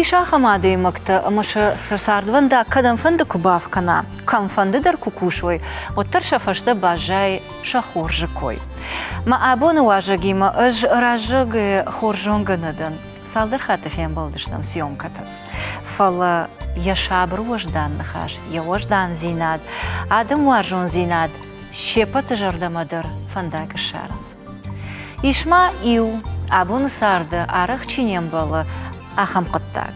Ис ахӕм адӕймӕгтӕ, ӕмӕ сӕ сӕ цардвӕндаг кӕдӕмфӕнды куы бафкӕна, кӕмфӕнды дӕр куы кусой, уӕддӕр сӕ фӕстӕ баззайы сӕ хорзы кой. Мӕ абоны уазӕгимӕ ӕз раззагы хорз зонгӕ нӕ дӕн. Цалдӕр хатты фембӕлдыстӕм съемкӕты. Фӕлӕ йӕ сабыр уӕздан ныхас, йӕ уӕздандзинад, адӕмуарзондзинад се ппӕты зӕрдӕмӕ дӕр фӕндаг ссарынц. Ис ма иу, абоны царды арӕх чи не мбӕлы, ахӕм хъуыддаг.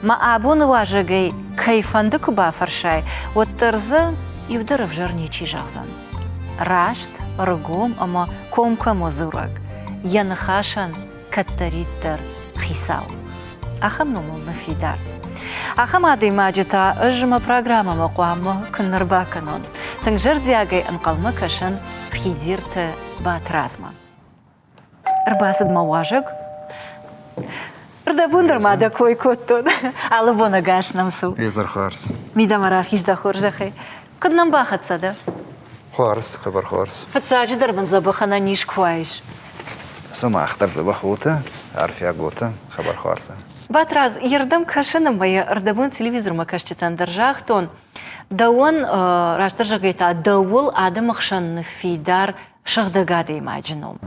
Мӕ абоны уазӕгӕй кӕй фӕнды куы бафӕрсай, уӕддӕр дзы иу дӕр ӕвзӕр ничи зӕгъдзӕн. Раст, ӕргом ӕмӕ комкоммӕ дзурӕг, йӕ ныхасӕн кӕддӕриддӕр хицау. Ахӕм номыл ныффидар. Ахӕм адӕймаджы та ӕз мӕ программӕмӕ хъуамӕ куыннӕ рбакӕнон. Тынг зӕрдиагӕй ӕнхъӕлмӕ кӕсын Хидирты Батрадзмӕ. Ӕрбацыд мӕ уазӕг. Рдӕбон дӕр ма дӕ кой кодтон. Алы бон ӕгас нӕм цу. Изӕрхуарз. Мидӕмӕ рахиз дӕ хорзӕхӕй. Куыд нӕм бахӕццӕ дӕ? Хуарз, хъӕбӕр хуарз. Фыццаджыдӕр мын дзӕбӕх ӕнӕниз куы уаис. Сымах дӕр дзӕбӕх уотӕ, арфиаг уотӕ, хъӕбӕр хуарз. Батрадз, йе рдӕм кӕсын ӕмӕ йӕ ӕрдӕбон телевизормӕ кӕсджытӕн дӕр загътон, дӕуӕн, растдӕр зӕгъгӕй та, дӕуыл адӕмы хсӕн ныффидар сыгъдӕг адӕймаджы ном.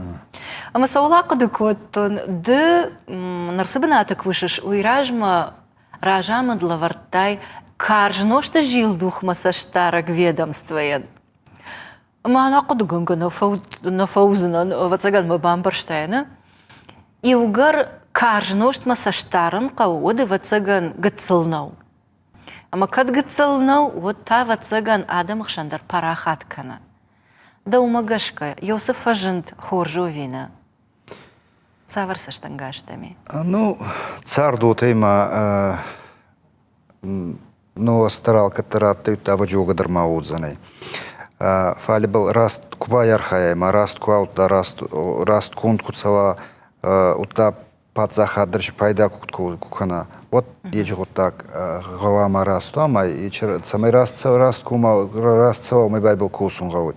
Ӕмӕ цӕуыл ахъуыды кодтон, ды ныр цы бынаты кусыс, уый размӕ разамынд лӕвӕрдтай карз нозты зилдухмӕ цӕстдарӕг ведомствойӕн. Ӕмӕ ӕнӕхъуыдыгӕнгӕ нӕ фӕуыдзынӕн, ӕвӕццӕгӕн мӕ бамбӕрстай, нӕ? Иугӕр карз нозтмӕ цӕстдарын хъӕуы, уӕд, ӕвӕццӕгӕн, гыццыл нӕу. Ӕмӕ кӕд гыццыл нӕу, уӕд та, ӕвӕццӕгӕн, адӕмы хсӕн дӕр парахат кӕны. Дӕумӕ гӕсгӕ, Иосиф фӕзынд хорз ӕви нӕ? Цавӕр цӕстӕнгас дӕм и? Ну, цард уотӕй ма нуӕзтӕр алкӕддӕр адтӕй, удта ӕвӕджиугӕ дӕр ма уодзӕнӕй. Фал ибӕл раст ку байархайай ма раст ку аудта, раст, раст конд ку цӕуа, удта паддзахад дӕр си пайда ку кӕна, уӕд ечи гъуддаг гъӕуама раст уа, ма цӕмӕй раст раст ку раст цӕуа, уомӕй ба ибӕл косун гъӕуй.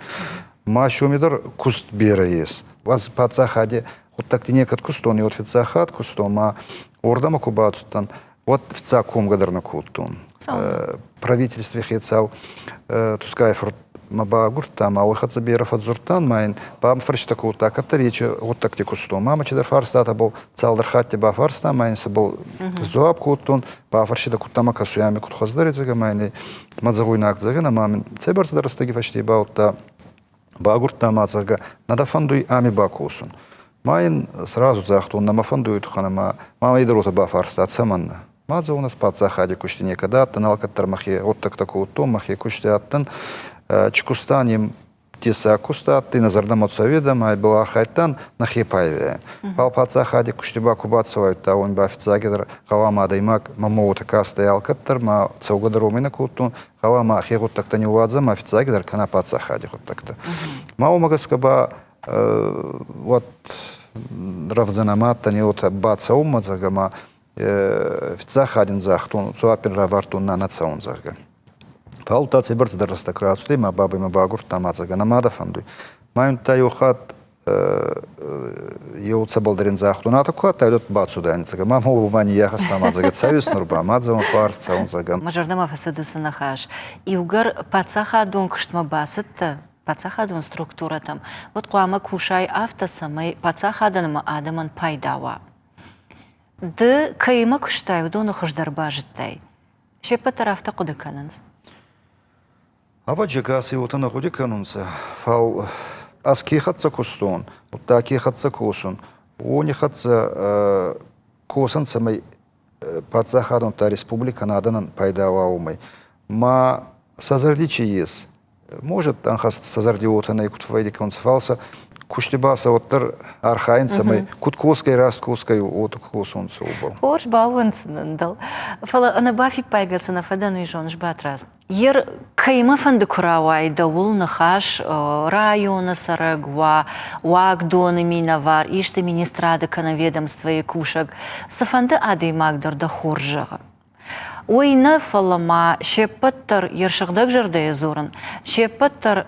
Ма сёми дӕр куст берӕ ес. Уӕз паддзахади гъуддӕгти некӕд кустон, уӕд фиццаг хатт кустон, ма уордӕмӕ ку бацудтӕн, уӕд фиццаг комгӕ дӕр нӕ кодтон. Правительстви хецау Тускъай-фурт мӕ баагурдта, ма уой хӕццӕ берӕ фӕдздзурдтан, ма ин бафӕрстӕ кодта, кӕддӕр ечи гъуддӕгти кустон. Ма мӕ чидӕр фарстатӕбӕл цалдӕр хатти бафарста, ма ин сӕбӕл сдзуапп кодтон. Бафӕрсидӕ, куд дӕмӕ кӕсуй, ами куд хуӕздӕр зӕгъӕ, ма ин мӕ зӕгъуйнаг зӕгъӕн, ӕма мин цӕйбӕрцӕдӕр рӕстӕги фӕсте баудта, багурдта ма, зӕгъгӕ, нӕ дӕ фӕндуй ами бакосун. Ма ин сразу загътон, нӕ мӕ фӕндуй туххӕн ӕма ма ӕй дӕр уотӕ бафарста, цӕмӕннӕ? Ма зӕгъун, ӕз паддзахади кусти некӕд адтӕн, алкӕддӕр мӕхе гъуддӕгтӕ кодтон, мӕхе кусти адтӕн. Чикустани дессаг куст адтӕй, нӕ зӕрдӕмӕ цӕуидӕ, ма ибӕл архайдтан нӕхе пайдайӕн. Фал паддзахади кусти ба ку бацӕуайдта, уони ба фиццагидӕр гъӕуама адӕймаг мӕмӕ уотӕ кастӕй алкӕддӕр, ма цӕугӕ дӕр уоми нӕ кодтон, гъӕуама ӕхе гъуддӕгтӕ ниууадза, ма фиццагидӕр кӕна паддзахади гъуддӕгтӕ. Ма уомӕ гӕсгӕ ба уӕд рӕвдзӕнӕ ма адтӕн уотӕ бацӕунмӕ, зӕгъгӕ, ма фиццаг хатт загътон, дзуапп ин равардтон, на нӕ цӕун, зӕгъгӕ. Фал та цӕйбӕрцӕдӕр рӕстӕг рацудӕй, ма бабӕй мӕ багурдта, ма зӕгъгӕ, нӕ мадӕ фӕндуй. Ма ин та еу хатт еу цӕбӕлдӕр ин загътон, атӕ ку адтӕй, уӕд бацудайнӕ, зӕгъгӕ, ма мӕ ма ниййахӕста, ма зӕгъгӕ, цӕуис нур ба, ма зӕгъун, хуарз цӕун, зӕгъгӕ. Мӕ зӕрдӕмӕ фӕцыд уыцы ныхас. Иугӕр паддзахадон куыстмӕ бацыдтӕ, паддзахадон структурӕтӕм, уӕд хъуамӕ кусай афтӕ, цӕмӕй паддзахадӕн ӕмӕ адӕмӕн пайда уа. Ды кӕимӕ куыстай, уыдоны хуыздӕр базыдтай. Се ппӕт дӕр афтӕ хъуыды кӕнынц. Ӕвӕджи кӕци уотӕ нӕ гъуди кӕнунцӕ, фал ӕз ке хӕццӕ кустон, удта ке хӕццӕ косун, уони хӕццӕ косун, цӕмӕй паддзахадон республикӕн адӕнӕн пайда уа, уомӕй. Ма сӕ зӕрди чи ес, может, ӕнхӕст сӕ зӕрди уотӕ нӕй, куд фӕйдиконцӕ, фал сӕ кусти ба сӕ уӕддӕр архайун, цӕмӕй куд косгӕй, раст косгӕй, уотӕ косонцӕ уобӕл. Хорз баууӕнддзынӕн дӕу. Фӕлӕ ӕнӕбафиппайгӕ цы нӕ фӕдӕн, уый зоныс, Батрадз. Ер кӕимӕ фӕнды куы рауайы дӕуыл ныхас районы цӕрӕг уа, уагдоны минӕвар, исты министрады кӕнӕ ведомствойы кусӕг, цыфӕнды адӕймаг дӕр дӕ хорз зӕгъы. Уый нӕ, фӕлӕ ма се ппӕт дӕр йе рсыгъдӕг зӕрдӕйӕ дзурын, се ппӕт дӕр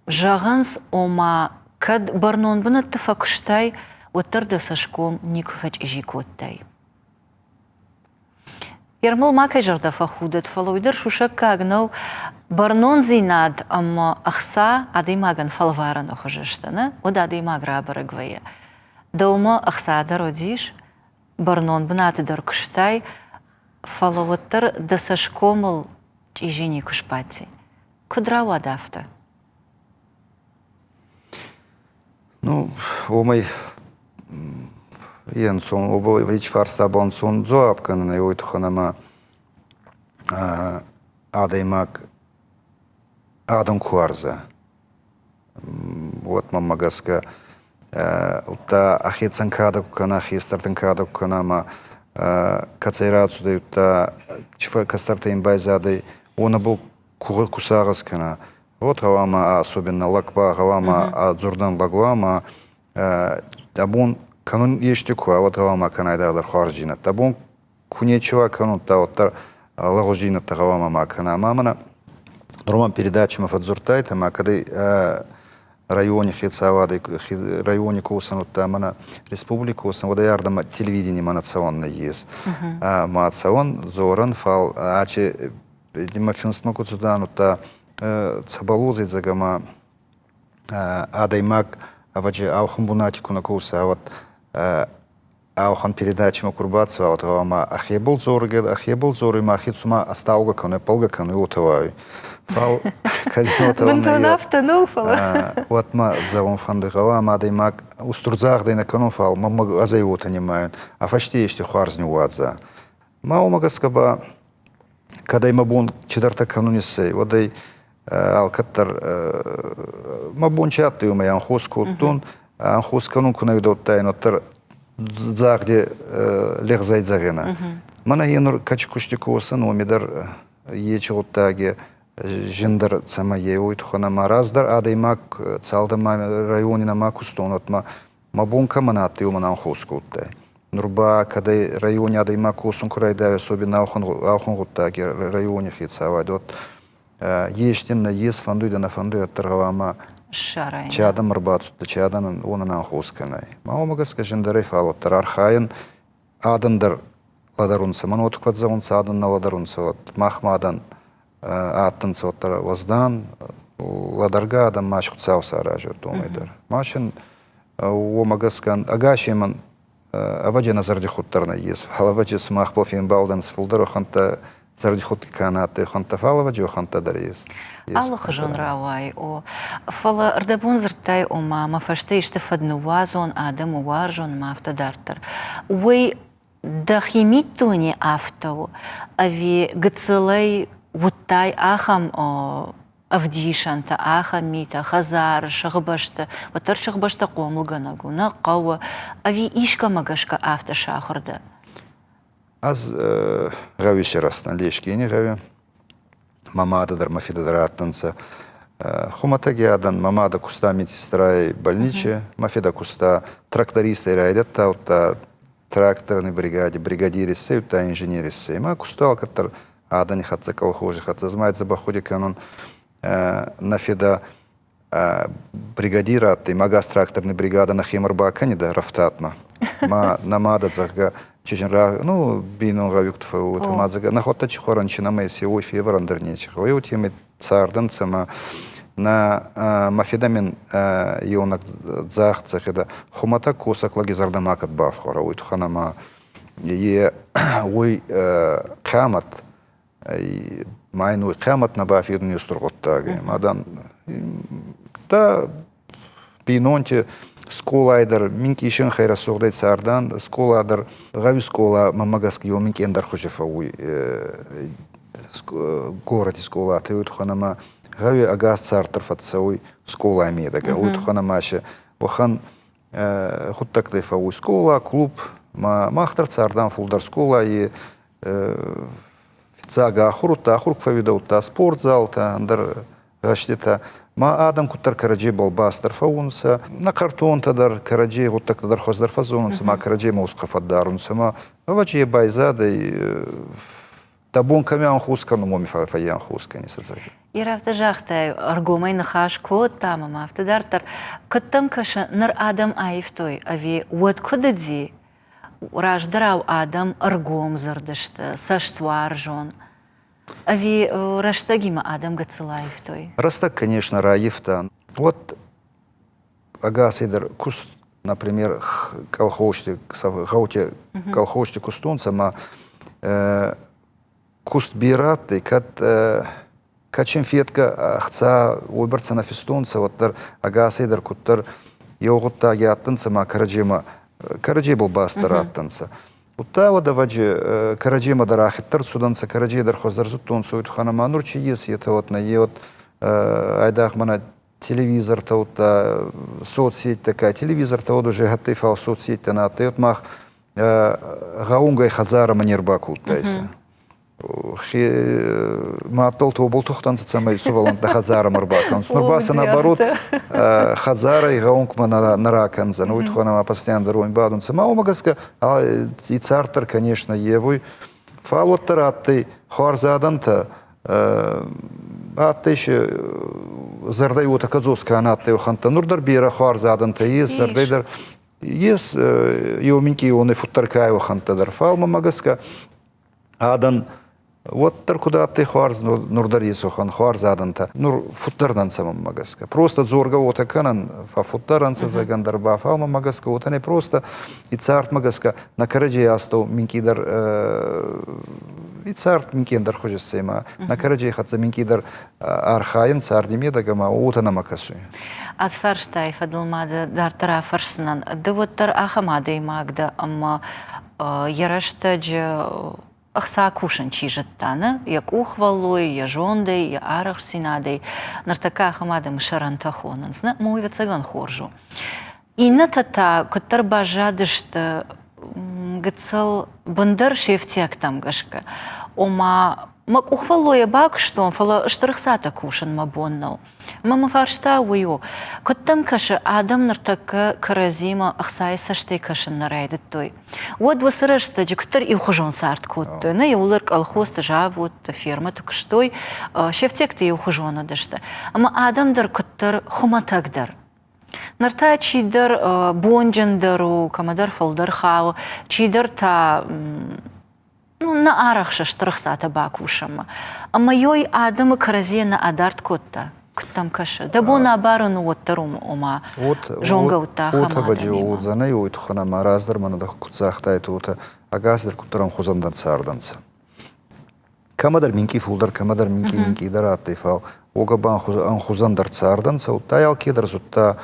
зӕгъынц, ома, кӕд бӕрнон бынӕтты фӕкуыстай, уӕддӕр дӕ цӕсгом никуы фӕчъизи кодтай. Ермол ма кӕй зӕрдӕ фӕхудӕд, фӕлӕ уый дӕр сусӕггаг нӕу, бӕрнондзинад ӕмӕ ӕхца адӕймагӕн фӕлварӕны хуызы сты, нӕ? Уӕд адӕймаг рабӕрӕг вӕййы. Дӕумӕ ӕхца дӕр уыдис, бӕрнон бынаты дӕр куыстай, фӕлӕ уӕддӕр дӕ цӕсгомыл чъизи никуы сбадти. Куыд рауад афтӕ? Ну, уомӕй е нцон, уобӕл ич фарста ба ӕнцон дзуапп кӕнун ӕй уой туххӕн ӕма адӕймаг адӕм ку уарза, уӕд мӕмӕ гӕсгӕ удта ӕхецӕн кадӕ ку кӕна, хестӕртӕн кадӕ ку кӕна ӕма кӕцӕй рацудӕй, удта кӕстӕртӕ ин байзадӕй, уонӕбӕл ку сагъӕс кӕна, Вот гъӕуама особенно лӕг ба гъӕуама дзурдӕн лӕг уа ӕма дӕ бон кӕнун ести ку уа, уӕд гъӕуама кӕнай айдагъдӕр хуарздзийнӕдтӕ. Дӕ бон ку нечи кӕнун, уӕддӕр лӕгъуздзийнӕдтӕ гъӕуама ма кӕна. Ӕма мӕнӕ нур передачӕмӕ фӕдздзурдтайтӕ ӕма кӕд райони хецауадӕй райони косӕн, удта мӕнӕ республики косӕн, уӕд ӕй ардӕмӕ телевидениемӕ нӕ цӕуӕн нӕййес. Ма цӕуӕн, дзорӕн, фал ачи мӕ финстмӕ ку цудан, удта цӕбӕл уодзӕй ӕма адӕймаг ӕвӕджи ӕуӕхӕн бунати ку нӕ коса, уӕд ӕуӕхӕн передачӕмӕ ку рбацӕуа, уӕд гъӕуама ӕхебӕл дзоргӕ, ӕхебӕл дзоруй ма ӕхе цума ӕстаугӕ кӕнуй, ӕппӕлгӕ кӕнуй, уотӕ уайуй. Фал кӕд уотӕ Бынтон афтӕ нӕу, фӕлӕ. Уӕд ма зӕгъун фӕндуй, гъӕуама адӕймаг устур дзагъдӕй нӕ кӕнун, фал мӕмӕ ӕз ӕй уотӕ нимайун, а фӕсте ести хуарз ниууадза. Ма уомӕ гӕсгӕ ба кӕд ӕй мӕ бон чидӕртӕ кӕнун иссӕй, уӕд ӕй алкӕддӕр мӕ бон чи адтӕй, уомӕй ӕнхус кодтон. Ӕнхус кӕнун ку нӕ уидтайнӕ, уӕддӕр дзагъди лӕгъзӕй дзӕгъенӕ. Мӕнӕ е нур кӕд кусти косӕн, уоми дӕр ечи гъуддаги зиндӕр цӕмӕй е, уой туххӕн ӕма раздӕр адӕймаг цалдӕр райони нӕма кустон, уӕд ма Мӕ бон кӕмӕн адтӕй, уомӕн ӕнхус кодтай. Нур ба кӕд ӕй райони адӕймаг косун ку райдайа, особенно ауӕхӕн гъуддаги райони хецауадӕ, уӕд ести нӕййес, фӕндуй дӕ, нӕ фӕндуй, уӕддӕр гъӕуама ссарай. Чи адӕм ӕрбацудтӕ, чи адӕмӕн уонӕн ӕнхус кӕнай. Ма уомӕ гӕсгӕ зиндӕрӕй, фал уӕддӕр архайӕн адӕн дӕр лӕдӕрунцӕ. Мӕн уотӕ куд зӕгъунцӕ, адӕн нӕ лӕдӕрунцӕ, уӕд махмӕ адӕн адтӕнцӕ уӕддӕр уӕздан, лӕдӕргӕ адӕм ма Хуцау саразӕд уомӕй дӕр. Ма син уомӕ гӕсгӕ ӕгасемӕн ӕвӕджи нӕ зӕрдихудт дӕр нӕййес, фал ӕвӕджи сумахбӕл фембалдӕнцӕ фулдӕр уӕхӕнттӕ зӕрдихудт ка нӕ адтӕй, уӕхӕнттӕ, фал ӕвӕджи уӕхӕнттӕ дӕр ес. Алыхуызон рауайы, о. Фӕлӕ ӕрдӕбон дзырдтай, ома мӕ фӕстӕ исты фӕд ныууадзон, адӕмы уарзон ӕмӕ афтӕ дарддӕр. Уый Дӕхи миддуне афтӕ у, ӕви гыццылӕй уыдтай ахӕм ӕвдисӕнтӕ, ахӕм митӕ, хӕдзары, сыхбӕсты, уӕддӕр сыхбӕстӕ хъомылгӕнӕг у, нӕ хъӕуы, ӕви искӕмӕ гӕсгӕ афтӕ сахуыр дӕ? Ӕз гъӕуи сирӕзтӕн Лескени гъӕуи. Мӕ мадӕ дӕр, мӕ фидӕ дӕр адтӕнцӕ хумӕтӕги адӕн. Мӕ мадӕ куста медсестрай больничи, мӕ фидӕ куста трактористӕй райдӕдта, удта тракторни бригади бригадир иссӕй, удта инженер иссӕй. Ма куста алкӕддӕр адӕни хӕццӕ, колхози хӕццӕ. Ӕз ма дзӕбӕх гъуди кӕнун, нӕ фидӕ бригадир адтӕй, ма газтракторни бригадӕ нӕхемӕ ӕрбакӕнидӕ рӕфтадмӕ. Ма нӕ мадӕ, зӕгъгӕ, чижин ра, ну, бийнон гъӕуигт фӕууотӕ, ма зӕгъгӕ, нӕхуӕдтӕ чи хуӕрӕн, чи нӕмӕ ес, уой февӕрӕн дӕр нечи гъӕуй. Уотемӕй цардӕнцӕ ма нӕ мӕ фидӕ мин еунӕг дзагъд зӕгъидӕ, хумӕтӕг косӕг лӕги зӕрдӕ макӕд бафхуӕрӕ, уой туххӕн ӕма е уой хъиамӕт ма ин уой хъиамӕт нӕ бафедуни устур гъуддаг. Мадам дӕ бийнонти скъолай дӕр минкъий синхӕй рӕсугъдӕй цардан, скъола дӕр гъӕуи скъола мӕмӕ гӕсгӕ еу минкъий ӕндӕр хузи фӕууй горӕти скъолатӕй, уой туххӕн ӕма гъӕуи ӕгас цард дӕр фӕццӕуй скъолай медӕгӕ. Уой туххӕн ӕма си уӕхӕн гъуддӕгтӕй фӕууй скъола, клуб. Ма мах дӕр цардан фулдӕр скъолай фиццаг ахур удта ахур ку фӕууидӕ, удта спортзалтӕ, ӕндӕр гъӕзтитӕ. Ма адӕм куддӕр кӕрӕдзебӕл баст дӕр фӕуунцӕ, нӕ картонтӕ дӕр кӕрӕдзей гъуддӕгтӕ дӕр хуӕздӕр фӕззонунцӕ, ма кӕрӕдземӕ усхъӕ фӕддарунцӕ. Ма ӕвӕджи е байзадӕй дӕ бон кӕми ӕнхус кӕнун, уоми фӕййӕнхус кӕнис ӕцӕг. Ирӕфтӕ загътай, ӕргомӕй ныхас кодтам ӕмӕ афтӕ дарддӕр. Куыд дӕм кӕсы, ныр адӕм аивтой ӕви уӕд куыд уыди? Раздӕрау адӕм ӕргомдзырд сты, цӕстуарзон. Ӕви рӕстӕгимӕ адӕм гыццыл аивтой? Рӕстӕг, конечно, раивта. Вот ӕгасӕй дӕр куст, например, колхозти, гъӕути колхозти кустонцӕ ма куст берӕ адтӕй, кӕд кӕд син федгӕ ӕхца уойбӕрцӕ нӕ фистонцӕ, уӕддӕр ӕгасӕй дӕр куддӕр еу гъуддаги адтӕнцӕ ма кӕрӕдземӕ кӕрӕдзебӕл баст дӕр адтӕнцӕ. Удта уӕд ӕвӕджи кӕрӕдземӕ дӕр ахиддӕр цудӕнцӕ, кӕрӕдзей дӕр хуӕздӕр зудтонцӕ, уой туххӕн ӕма нур чи ес, етӕ уӕд нӕ е уӕд айдагъ мӕнӕ телевизортӕ удта соцсеттӕ ка телевизортӕ уӕд уже хаттӕй фал соцсеттӕ нӕ адтӕй, уӕд мах гъӕунгӕй хӕдзарӕмӕ не рбакодтайсӕ. Мадтӕлтӕ уобӕл тухтӕнцӕ, цӕмӕй сувӕллӕнттӕ хӕдзарӕмӕ ӕрбакӕнунцӕ. Нур ба сӕ наоборот хӕдзарӕй гъӕунгмӕ нӕ ракӕндзӕн, уой туххӕн ӕма постоянно дӕр уоми бадунцӕ. Ма уомӕ гӕсгӕ и цард дӕр, конечно, евуй. Фал уӕддӕр адтӕй хуарз адӕмтӕ, адтӕй се зӕрдӕй уотӕ кӕдзос ка нӕ адтӕй, уӕхӕнттӕ. Нур дӕр берӕ хуарз адӕмтӕ ес, зӕрдӕй дӕр ес еу минкъий уонӕй фуддӕр ка ӕй, уӕхӕнттӕ дӕр. Фал мӕмӕ гӕсгӕ адӕн уӕддӕр куд адтӕй хуарз, нур дӕр ес уӕхӕн хуарз адӕнтӕ. Нур фуддӕр нӕ нцӕ мӕнмӕ гӕсгӕ. Просто дзоргӕ уотӕ кӕнӕн, фӕффуддӕр ӕнцӕ зӕгӕн дӕр ба, фал мӕнмӕ гӕсгӕ уотӕ не просто и цардмӕ гӕсгӕ нӕ кӕрӕдзей астӕу минкъийдӕр и цард минкъий ӕндӕр хузи иссӕй ма нӕ кӕрӕдзей хӕццӕ минкъийдӕр архайӕн царди медӕгӕ ма уотӕ нӕмӕ кӕсуй. Ацы фарстайы фӕдыл ма дӕ дарддӕр афӕрсдзынӕн. Ды уӕддӕр ахӕм адӕймаг дӕ, ӕмӕ йӕ рӕстӕджы ӕхца кусын чи зыдта, нӕ? Йӕ къухвӕллой, йӕ зондӕй, йӕ арӕхстдзинадӕй. Ныртӕккӕ ахӕм адӕмы сӕрӕнтӕ хонынц. Нӕ, мӕ уый ӕвӕццӕгӕн хорз у. Иннӕтӕ та куыддӕр баззадысты гыццыл бындӕр се фтиӕгтӕм гӕсгӕ. Ома, мӕ къухвӕллойӕ бакуыстон, фӕлӕ стыр ӕхцатӕ кусын мӕ бон нӕу. Мӕ мӕ фарста уый у, куыд дӕм кӕсы, адӕм ныртӕккӕ кӕрӕдзимӕ ӕхцайы цӕстӕй кӕсын нӕ райдыдтой? Уӕд уыцы рӕстӕджы куыддӕр иухуызон цард кодтой, нӕ иууылдӕр колхозты, заводты, фермӕты куыстой, се фтиӕгтӕ иухуызон уыдысты. Ӕмӕ адӕм дӕр куыддӕр хуымӕтӕгдӕр. Ныр та чидӕр бонджындӕр у, кӕмӕдӕр фылдӕр хауы, чидӕр та ну, нӕ арӕхсы стыр ӕхцатӕ бакусынмӕ. Ӕмӕ ёй адӕмы кӕрӕдзийӕ нӕ адард кодта, куыд дӕм кӕсы? Дӕ бон абарын у уӕддӕр, ома, зонгӕ уыдтӕ ахӕм адӕмимӕ. Уодзӕнӕй уой туххӕн ӕма раздӕр мӕнӕ дӕ куд загътайтӕ, уотӕ ӕгасдӕр куддӕр ӕмхузӕн дӕр цардӕнцӕ. Кӕмӕдӕр минкъий фулдӕр, кӕмӕдӕр минкъий минкъийдӕр адтӕй, фал уогӕ ба ӕнхузӕн дӕр цардӕнцӕ, удта алкедӕр зудта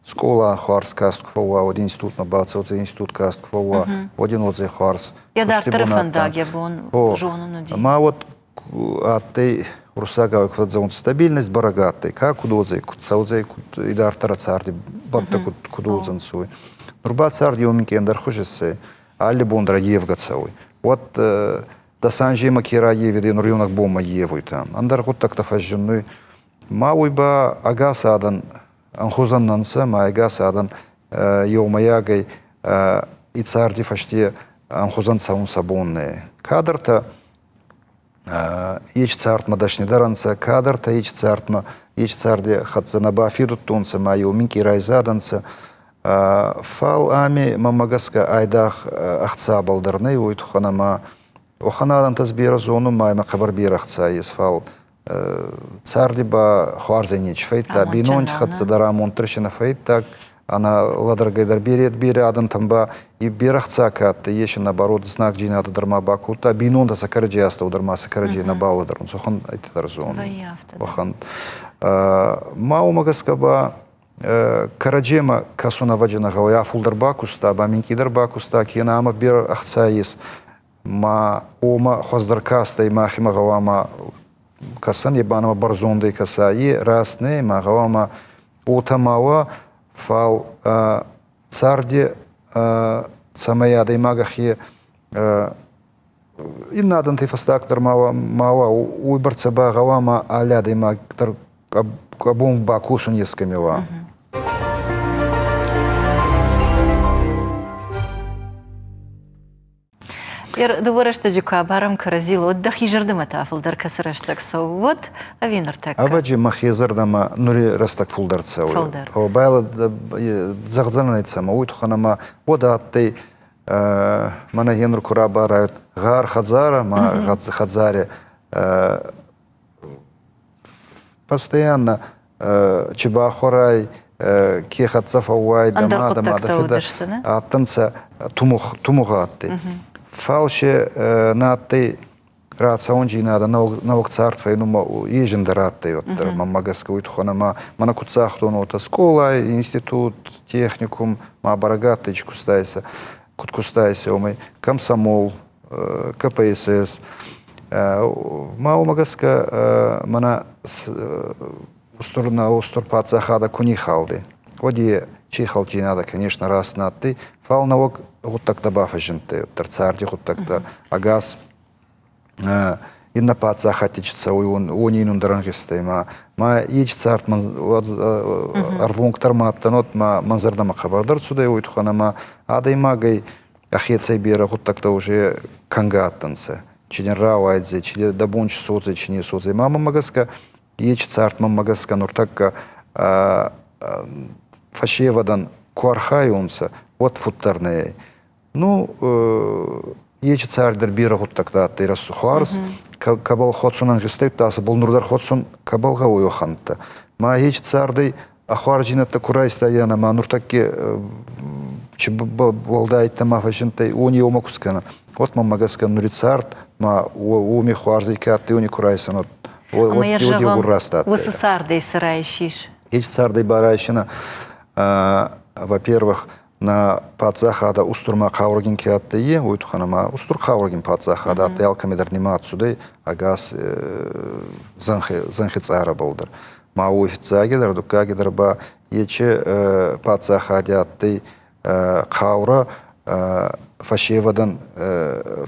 скъола хуарз каст ку фӕууа, уӕд институтмӕ бацӕудзӕй, институт каст ку фӕууа, уӕд ин уодзӕй хуарз. Йӕ дарддӕры фӕндаг йӕ бон зонун уыди. Ма уӕд адтӕй уруссагау куд зӕгъунцӕ, стабильность бӕрӕг адтӕй, ка куд уодзӕй, куд цӕудзӕй, куд идарддӕр царди бӕнттӕ куд уодзӕнцӕ, уой. Нур ба цард еу минкъий ӕндӕр хузи иссӕй, алли бон дӕр евгӕ цӕуй. Уӕд дӕ санжемӕ ке райевидӕ, нур еунӕг бонмӕ евуйтӕ. Ӕндӕр гъуддӕгтӕ фӕззиннуй. Ма уой ба ӕгас адӕн ӕнхузӕн нӕ нцӕ, ма ӕгас адӕн еумӕйагӕй и царди фӕсте ӕнхузӕн цӕун сӕ бон нӕ. Кадӕртӕ ечи цардмӕ дӕснидӕр ӕнцӕ, кадӕртӕ ечи цардмӕ, ечи царди хӕццӕ нӕ бафедудтонцӕ ма еу минкъий райзадӕнцӕ. Фал ами, мӕмӕ гӕсгӕ, айдагъ ӕхцабӕл дӕр нӕй, уой туххӕн ӕма уӕхӕн адӕнтӕ берӕ зонун, ма имӕ хъӕбӕр берӕ ӕхца ес, фал царди ба хуарзӕй нечи фӕйдта, бийнонти хӕццӕ дӕр амонддӕр си нӕ фӕйдта, ӕнӕ лӕдӕргӕй дӕр берӕ берӕ адӕмтӕн ба и берӕ ӕхца ка адтӕй, ес наоборот знагджийнадӕ дӕр ма бакодта, бийнонтӕ сӕ кӕрӕдзей астӕу дӕр ма сӕ кӕрӕдзей нӕ балӕдӕрунцӕ, уӕхӕн дӕр зонун. Уӕхӕн. Ма уомӕ гӕсгӕ ба кӕрӕдземӕ кӕсун ӕвӕджи нӕ гъӕуй, а фулдӕр бакуста, ба минкъийдӕр бакуста, кенӕ ӕма берӕ ӕхца ес, ма уомӕ хуӕздӕр кастӕй мӕхемӕ гъӕуама кӕсӕн, е ба нӕмӕ бӕрзондӕй кӕса, е раст нӕй, ма гъӕуама уотӕ ма уа, фал царди цӕмӕй адӕймаг ӕхе иннӕ адӕмтӕй фӕстагдӕр ма уа, ма уа, уойбӕрцӕ ба гъӕуама алли адӕймаг дӕр абон бакосун ескӕми уа. Дыууӕ рӕстӕджы куы абарӕм кӕрӕдзийыл, уӕд дӕхи зӕрдӕмӕ та фылдӕр кӕцы рӕстӕг цӕуы, уӕд ӕви ныртӕккӕ? Ӕвӕджи мӕхе зӕрдӕмӕ нури рӕстӕг фулдӕр цӕуй. Фулдӕр. Бӕл зӕгъдзӕнӕн цӕмӕ, уой туххӕн ӕма уӕд адтӕй мӕнӕ гъенур ку рабарайут гъар хӕдзарӕ ма хӕдзаре постоянно чи бахуӕрай, ке хӕццӕ фӕууай, дӕ мадӕ, ма дӕ фидӕ адтӕнцӕ тумугъ адтӕй. Фал се нӕ адтӕй рацӕундзийнадӕ нӕуӕг цард фӕйнумӕ езиндӕр адтӕй уӕддӕр. Мӕнмӕ гӕсгӕ уой туххӕн ӕма мӕнӕ куд загътон, уотӕ скъолай, институт, техникум ма бӕрӕг адтӕй, чи кустайсӕ, куд кустайсӕ, уомӕй комсомол, КПСС. Ма уомӕ гӕсгӕ мӕнӕ устур нӕ устур паддзахадӕ ку ниххалдӕй, уӕд е чи хӕлдзийнадӕ, конечно, раст нӕ адтӕй, фал нӕуӕг гъуддӕгтӕ ба фӕззиндтӕй, уӕддӕр царди гъуддӕгтӕ ӕгас иннӕ паддзахӕдти чи цӕуй, уони нун дӕр ӕнгъизтӕй ма ма ечи цард мӕн ӕрвонгдӕр ма адтӕн, уӕд ма мӕн зӕрдӕмӕ хъӕбӕрдӕр цудӕй уой туххӕн ӕма адӕймагӕй ӕхецӕй берӕ гъуддӕгтӕ уже кӕнгӕ адтӕнцӕ. Чи дин рауайдзӕй, чи дӕ бон чи содзӕй, чи не содзӕй. Ма мӕмӕ гӕсгӕ, ечи цард мӕмӕ гӕсгӕ нуртӕккӕ фӕсевӕдӕн ку архайунцӕ, уӕд фуддӕр нӕ ӕй. Ну, ечи цард дӕр берӕ гъуддӕгтӕ адтӕй хуарз, кӕбӕл хуӕцун ӕнгъизтӕй, цӕбӕл нур дӕр хуӕцун кӕбӕл гъӕуй уӕхӕнттӕ. Ма ечи цардӕй ахуардзийнӕдтӕ ку райстаййанӕ ма нуртӕкки чи уӕлдӕйттӕ ма фӕззиндтӕй, уони еумӕ ку скӕнӕ. Вот мӕмӕ гӕсгӕ нури цард ма уоми хуарзӕй ке адтӕй, уони ку райсӕн, уӕд еугур раст адтӕй. Уыцы цардӕй цы райсис? Ечи цардӕй ба райсинӕ, во-первых, нӕ паддзахадӕ устурмӕ хъаурӕгин ке адтӕй, е, уой туххӕн ӕма устур хъаурӕгин паддзахадӕ адтӕй алкӕмӕй дӕр нимад цудӕй ӕгас зӕнхи цъарӕбӕл дӕр. Ма уой фиццагидӕр, дуккагидӕр ба ечи паддзахади адтӕй хъаурӕ фӕсевӕдӕн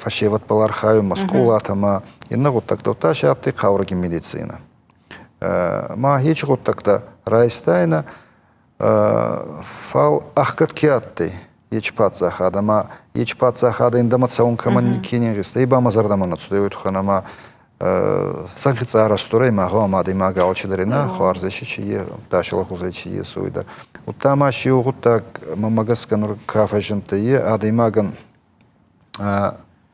фӕсевӕдбӕл архайунмӕ скъолатӕмӕ иннӕ гъуддӕгтӕ удта си адтӕй хъаурӕгин медицинӕ. Ма ечи гъуддӕгтӕ райстайнӕ, Фал ӕхгӕд ке адтӕй ечи паддзахадӕ ӕма ечи паддзахадӕ ӕндӕмӕ цӕун кӕмӕн ке не гъизтӕй, е ба мӕ зӕрдӕмӕ нӕ цудӕй уой туххӕн ӕма зӕнхи цъарӕстурӕй ма гъӕуама адӕймаг алчидӕр нӕ хуарзӕй си чи е, дӕсӕлӕхузӕй чи ес, уой дӕр. Удта ма си еу гъуддаг мӕмӕ гӕсгӕ нур ка фӕззиндтӕй, е адӕймагӕн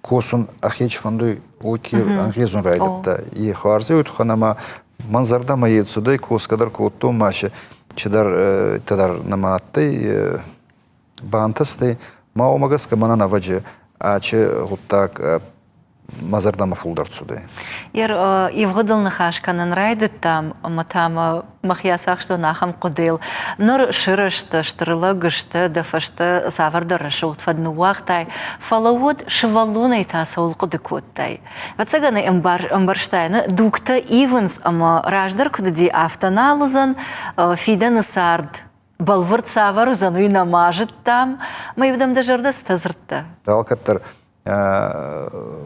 косун ӕхе чи фӕндуй, уой ке ӕнгъезун райдӕдта. Е хуарзӕй уой туххӕн ӕма мӕн зӕрдӕмӕ е цудӕй, косгӕ дӕр кодтон, ма си чидӕр тӕдӕр нӕма адтӕй, бантӕстӕй. Ма уомӕ гӕсгӕ мӕнӕн ӕвӕджи ачи гъуддаг мӕ зӕрдӕмӕ фулдӕр цудӕй. Ер ивгъуыдыл ныхас кӕнын райдыдтам ӕмӕ та мӕ мӕхи ацахстон ахӕм хъуыдыйыл. Ныр сырӕзтӕ, стыр лӕг сты, дӕ фӕстӕ цавӕрдӕр рӕсугъд фӕд ныууагътай, фӕлӕ уӕд сывӕллонӕй та цӕуыл хъуыды кодтай? Ӕвӕццӕгӕн ӕй ӕмбӕрстай, дугтӕ ивынц ӕмӕ раздӕр куыд уыди, афтӕ нал уыдзӕн, фидӕны цард бӕлвырд цавӕр уыдзӕн, уый нӕма зыдтам. Ӕмӕ-иу дӕм дӕ зӕрдӕ цытӕ дзырдта? Алкӕддӕр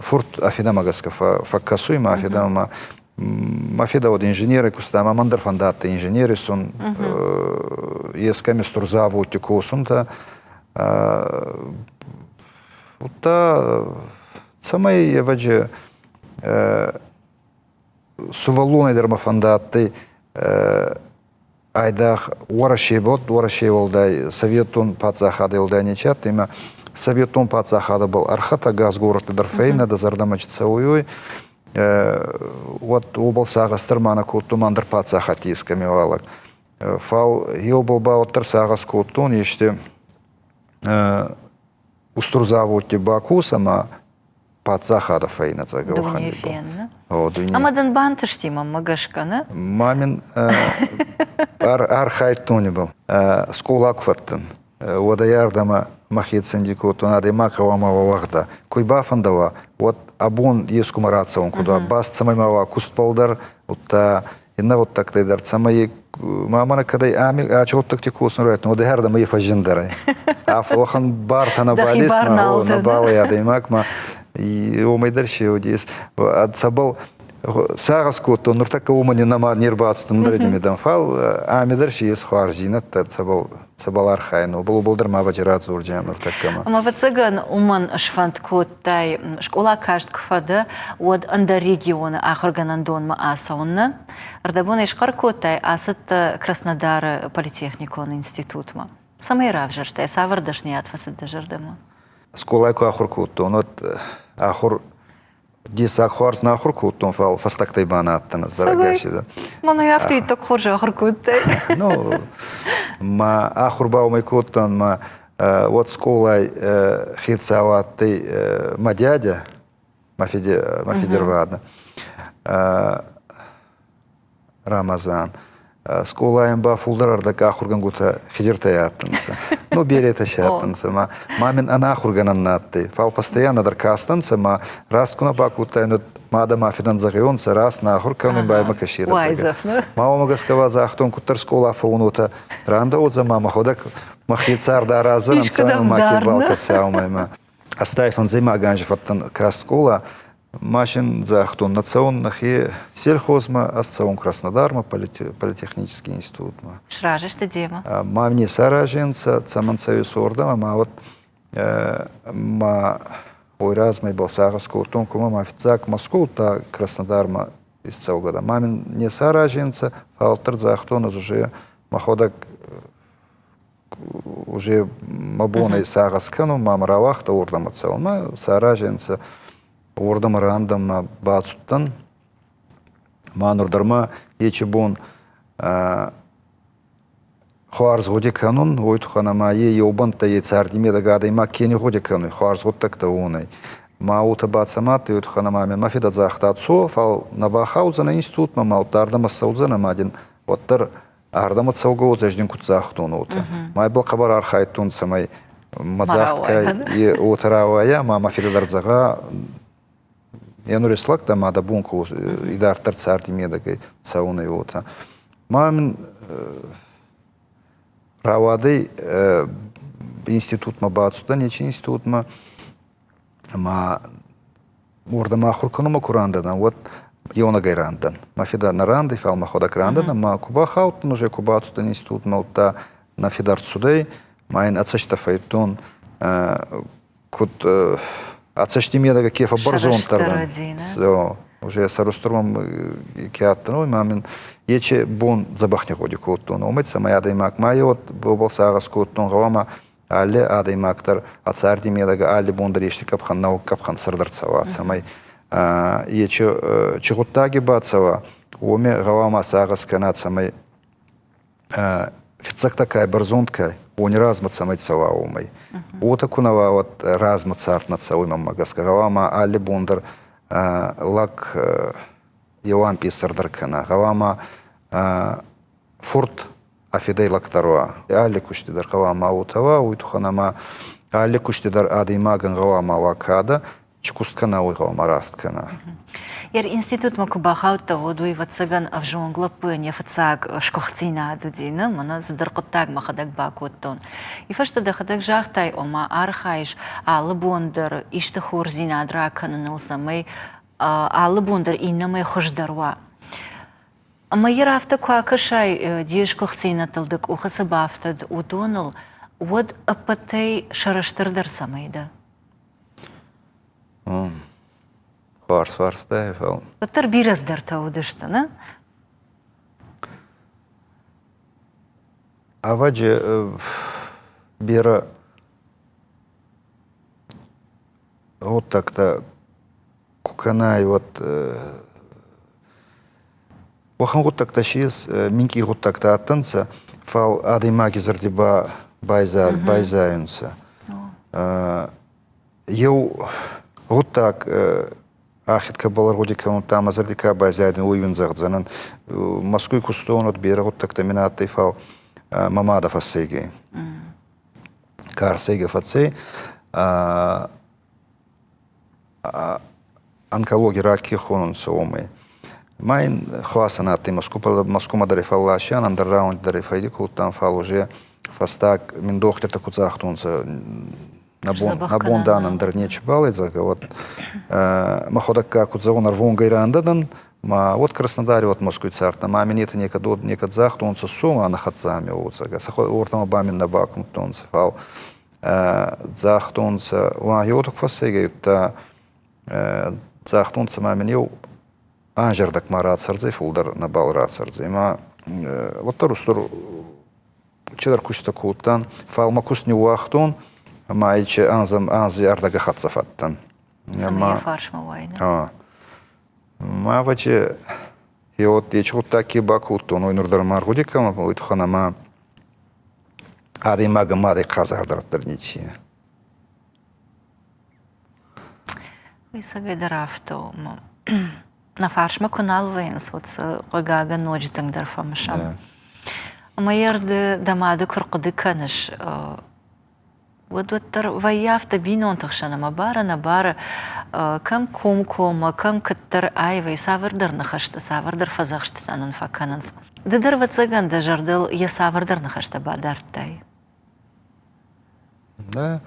фурт ӕ фидӕмӕ гӕсгӕ фӕккӕсуй ма фидӕмӕ мӕ фидӕ уӕд инженерӕй куста ӕма мӕн дӕр фӕндадтӕй инженер исун, ескӕми стур заводти косунтӕ. Удта цӕмӕй ӕвӕджи сувӕллонӕй дӕр мӕ фӕндадтӕй айдагъ Уӕрӕсей Уӕрӕсей уӕлдай Советон паддзахадӕй уӕлдай нечи адтӕй ӕма Советон паддзахадӕбӕл ӕрхӕтӕг горӕтты дӕр фӕйнӕ дӕ зӕрдӕмӕ чи цӕуй, уой, уӕд уобӕл сагъӕс дӕр ма нӕ кодтон ӕндӕр паддзахадти ескӕми уӕлӕг. Фал еубӕл ба уӕддӕр сагъӕс кодтон, ести устур заводти бакус ӕма паддзахады фӕйнӕ Дуне фенны. Ӕмӕ дын бантысти мӕнмӕ гӕсгӕ, нӕ? Ма мин архайдтон ибӕл. Скъола ку фӕдтӕн, уӕдӕй ардӕмӕ мӕхецӕн кодтон, адӕймаг гъӕуама уа уӕгъдӕ. Куй бафӕндӕуа, уӕд абон ескумӕ рацӕун куд уа, баст цӕмӕй ма уа кустбӕл дӕр, удта иннӕ гъуддӕгтӕй дӕр, цӕмӕй ма мӕнӕ кӕдӕй ами ачи гъуддӕгти косун райдӕдтон, уӕдӕй ардӕмӕ е фӕззиндӕр ӕй. Уӕхӕн бартӕ нӕбал ес, нӕбал ӕй адӕймаг ма уомӕй дӕр си уодис. Цӕбӕл Сагъӕс кодтон, нуртӕккӕ уомӕн нӕма не рбацудтӕн нуредимедӕн, фал ами дӕр си ес хуарздзийнӕдтӕ, цӕбӕл цӕбӕл архайӕн, уобӕл уобӕл дӕр ма ӕвӕдзи радзордзиан нуртӕккӕмӕ. Ӕма, ӕвӕццӕгӕн, уымӕн сфӕнд кодтай, скъола каст куы фӕдӕ, уӕд ӕндӕр регионы ахуыргӕнӕндонмӕ ацӕуын, нӕ? Ӕрдӕбонӕй схъӕр кодтай, ацыдтӕ Краснодары политехникон институтмӕ. Цӕмӕй равзӕрстай, цавӕр дӕсныйад фӕцыд дӕ зӕрдӕмӕ? Скъолай ку ахур кодтон, уӕд ахур дессаг хуарз нӕ ахур кодтон, фал фӕстӕгтӕй ба нӕ адтӕн ӕдзӕрӕгӕсидӕ. Мӕнӕ афтӕ иттӕг хорз ахур кодтай. Ну, ма ахур ба уомӕй кодтан, ма уӕд скъолай хецау адтӕй мӕ дядя, мӕ фидервадӕ. Рамазан. Скъолайӕн ба фулдӕр ӕрдӕг ахургӕнгутӕ хидиртӕй адтӕнцӕ. Ну, беретӕ си адтӕнцӕ. Ма, ма мин ӕнахургӕнӕн нӕ адтӕй. Фал постоянно дӕр кастӕнцӕ, ма раст ку нӕ бакодтайнӕ, мадӕ ма фидӕн зӕгъионцӕ, раст нӕ ахур кӕнун ба имӕ кӕсидӕ. Ма уомӕ гӕсгӕ ба загътон, куддӕр скъола фӕуун, уотӕ рандӕуодзӕ ма мӕхуӕдӕг мӕхе цард араздзӕнӕн, цӕмӕй ма кебал кӕсӕ ма. Ӕстай фӕндзӕймаг анзи фӕдтӕн каст скъола, Машин загътон, нӕ цӕун нӕхе сельхозмӕ, ӕз цӕун Краснодармӕ политехнический институтмӕ. Сразы сты демӕ? Ма не саразенцӕ, цӕмӕн цӕуис уордӕмӕ, ма вот ма уой размӕ ибӕл сагъӕс кодтон, кумӕ ма фиццаг Москву та Краснодармӕ исцӕугӕ дӕ. Ма мин не саразенцӕ, фал загътон, ӕз уже мӕхуӕдӕг уже мӕ бонӕй сагъӕс кӕнун, ма мӕ рауагъта уордӕмӕ цӕун. Ма саразенцӕ уордӕмӕ рандӕмӕ бацудтӕн. Ма нур дӕр ма ечи бон хуарз гъуди кӕнун, уой туххӕн ӕма е еубӕнттӕ е царди медӕг адӕймаг ке не гъуди кӕнуй, хуарз гъуддӕгтӕ уонӕй. Ма уотӕ бацӕмадтӕй, уой туххӕн ӕма мӕ фидӕ загъта, цо, фал нӕ бахаудзӕнӕ институтмӕ, ма ардӕмӕ цӕудзӕнӕ, ма дин уӕддӕр ардӕмӕ цӕугӕ уодзӕй, дин куд загътон, уотӕ. Ма ибӕл хъӕбӕр архайдтон, цӕмӕй мӕ загъд ка уотӕ рауайа, ма мӕ фидӕ дӕр зӕгъа, е нур ислаг дӕ ма дӕ бон ку идарддӕр царди медӕгӕй цӕунӕй уотӕ. Ма мин рауадӕй институтмӕ бацудӕн, ечи институтмӕ ӕма уордӕмӕ ахур кӕнунмӕ ку рандӕ уӕд еунӕгӕй рандӕн. Мӕ фидӕ нӕ рандӕй, фал мӕхуӕдӕг рандӕн ӕма ку бахаудтӕн, уже ку бацудӕн институтмӕ, удта нӕ фидар цудӕй, ма ин ӕ цӕстӕ фӕйдтон, куд ӕ цӕсти медӕгӕ ке фӕббӕрзонддӕр дӕн. Уже сӕрустур мӕм ке адтӕн, уой ма мин ечи бон дзӕбӕх не гъуди кодтон. Уомӕй цӕмӕй адӕймаг ма еуӕд уобӕл сагъӕс кодтон, гъӕуама алли адӕймаг дӕр ӕ царди медӕгӕ алли бон дӕр ести къӕпхӕн, нӕуӕг къӕпхӕн сӕрдӕр цӕуа, цӕмӕй е чи гъуддаги бацӕуа, уоми гъӕуама сагъӕс кӕна, цӕмӕй фиццӕгтӕ ка бӕрзонд ка, уони размӕ цӕмӕй цӕуа, уомӕй. Уотӕ ку нӕ уа, уӕд размӕ цард нӕ цӕуй мӕнмӕ гӕсгӕ. Гъӕуама алли бон дӕр лӕг еу ампъесӕр дӕр кӕна. Гъӕуама фурт ӕ фидӕй лӕгдӕр уа. Алли кусти дӕр гъӕуама уотӕ уа, уой туххӕн ӕма алли кусти дӕр адӕймагӕн гъӕуама уа кадӕ, чи куст кӕна, уой гъӕуама раст кӕна. Ер институтмӕ куы бахаудтӕ, уӕд уый, ӕвӕццӕгӕн, ӕвзонг лӕппуйӕн йӕ фыццаг сгуыхтдзинад уыди, нӕ? Мӕнӕ цыдӕр хъуыддаг мӕхӕдӕг бакодтон. И фӕстӕ дӕхӕдӕг загътай, ома архайыс алы бон дӕр исты хорздзинад ракӕныныл, цӕмӕй алы бон дӕр иннӕмӕй хуыздӕр уа. Ӕмӕ йӕ афтӕ куы акӕсай, де сгуыхтдзинӕдтыл дӕ къухы цы бафтыд, уыдоныл, уӕд ӕппӕтӕй сӕрыстырдӕр цӕмӕй дӕ? Хуарз фарстайы, фал. Уӕддӕр бирӕ цыдӕртӕ уыдысты, нӕ? Ӕвӕджы берӕ гъуддӕгтӕ ку кӕнай, уӕд уӕхӕн гъуддӕгтӕ си ес, минкъий гъуддӕгтӕ адтӕнцӕ, фал адӕймаги зӕрди ба байзайунцӕ. Еу гъуддаг ахид кӕбӕл ӕргъуди кӕнудта ӕма зӕрди ка байзайдӕн, уой уин зӕгъдзӕнӕн. Мӕскуй кустон, уӕд берӕ гъуддӕгтӕ мин адтӕй, фал мӕ мадӕ фӕссӕйгӕй. Ка ӕрсӕйгӕ фӕцӕй, онкологи рак ке хонунцӕ, уомӕй. Ма ин хуасӕн адтӕй Москумӕ дӕр фӕлласиан, ӕндӕр рауӕнти дӕр фӕйди кодтан, фал уже фӕстаг мин дохтиртӕ ку загътонцӕ, нӕ бон дан ӕндӕр нечибал, зӕгъгӕ, уӕд мӕхуӕдӕгка куд зӕгъун, ӕрвонгӕй рандӕ дӕн. Ма уӕд Краснодари, уӕд Москвй цардтӕн, ма мин етӕ некӕд некӕд загътонцӕ, цо ма нӕ хӕццӕ ами уодзӕгӕ. Уордӕмӕ ба мин нӕ бакумдтонцӕ, фал загътонцӕ, уа еутук фӕссӕйгӕ, удта загътонцӕ ма мин еу ӕнзӕрдӕг ма рацӕрдзӕй, фулдӕр нӕбал рацӕрдзӕй. Ма уӕддӕр устур чидӕр куститӕ кодтан, фал мӕ куст ниууагътон ӕма ӕй анзӕм анзи ӕрдӕгӕ хӕццӕ фӕдтӕн. Цӕмӕй фарсмӕ уайнӕ? Ма ӕвӕджи еуӕд ечи гъуддаг ке бакодтон, уой нур дӕр ма ӕргъуди кӕнун, уой туххӕн ӕма адӕймагӕн мадӕй хъазардӕр дӕр неци. Уый цӕгӕйдӕр афтӕ у. Нӕ фарсмӕ куы нал вӕййынц, уӕд сӕ, хъыгагӕн, ноджы тынгдӕр фӕмысӕм. Ӕмӕ йӕ ды дӕ мады куы рхъуыды кӕныс, уӕд уӕддӕр вӕййы афтӕ бинонты хсӕн ӕмӕ бары-нӕбары кӕм комкоммӕ, кӕм куыддӕр аивӕй цавӕрдӕр ныхӕстӕ, цавӕрдӕр фӕдзӕхстытӕ нын фӕкӕнынц. Ды дӕр, ӕвӕццӕгӕн, дӕ зӕрдыл йӕ цавӕрдӕр ныхӕстӕ бадардтай. Да.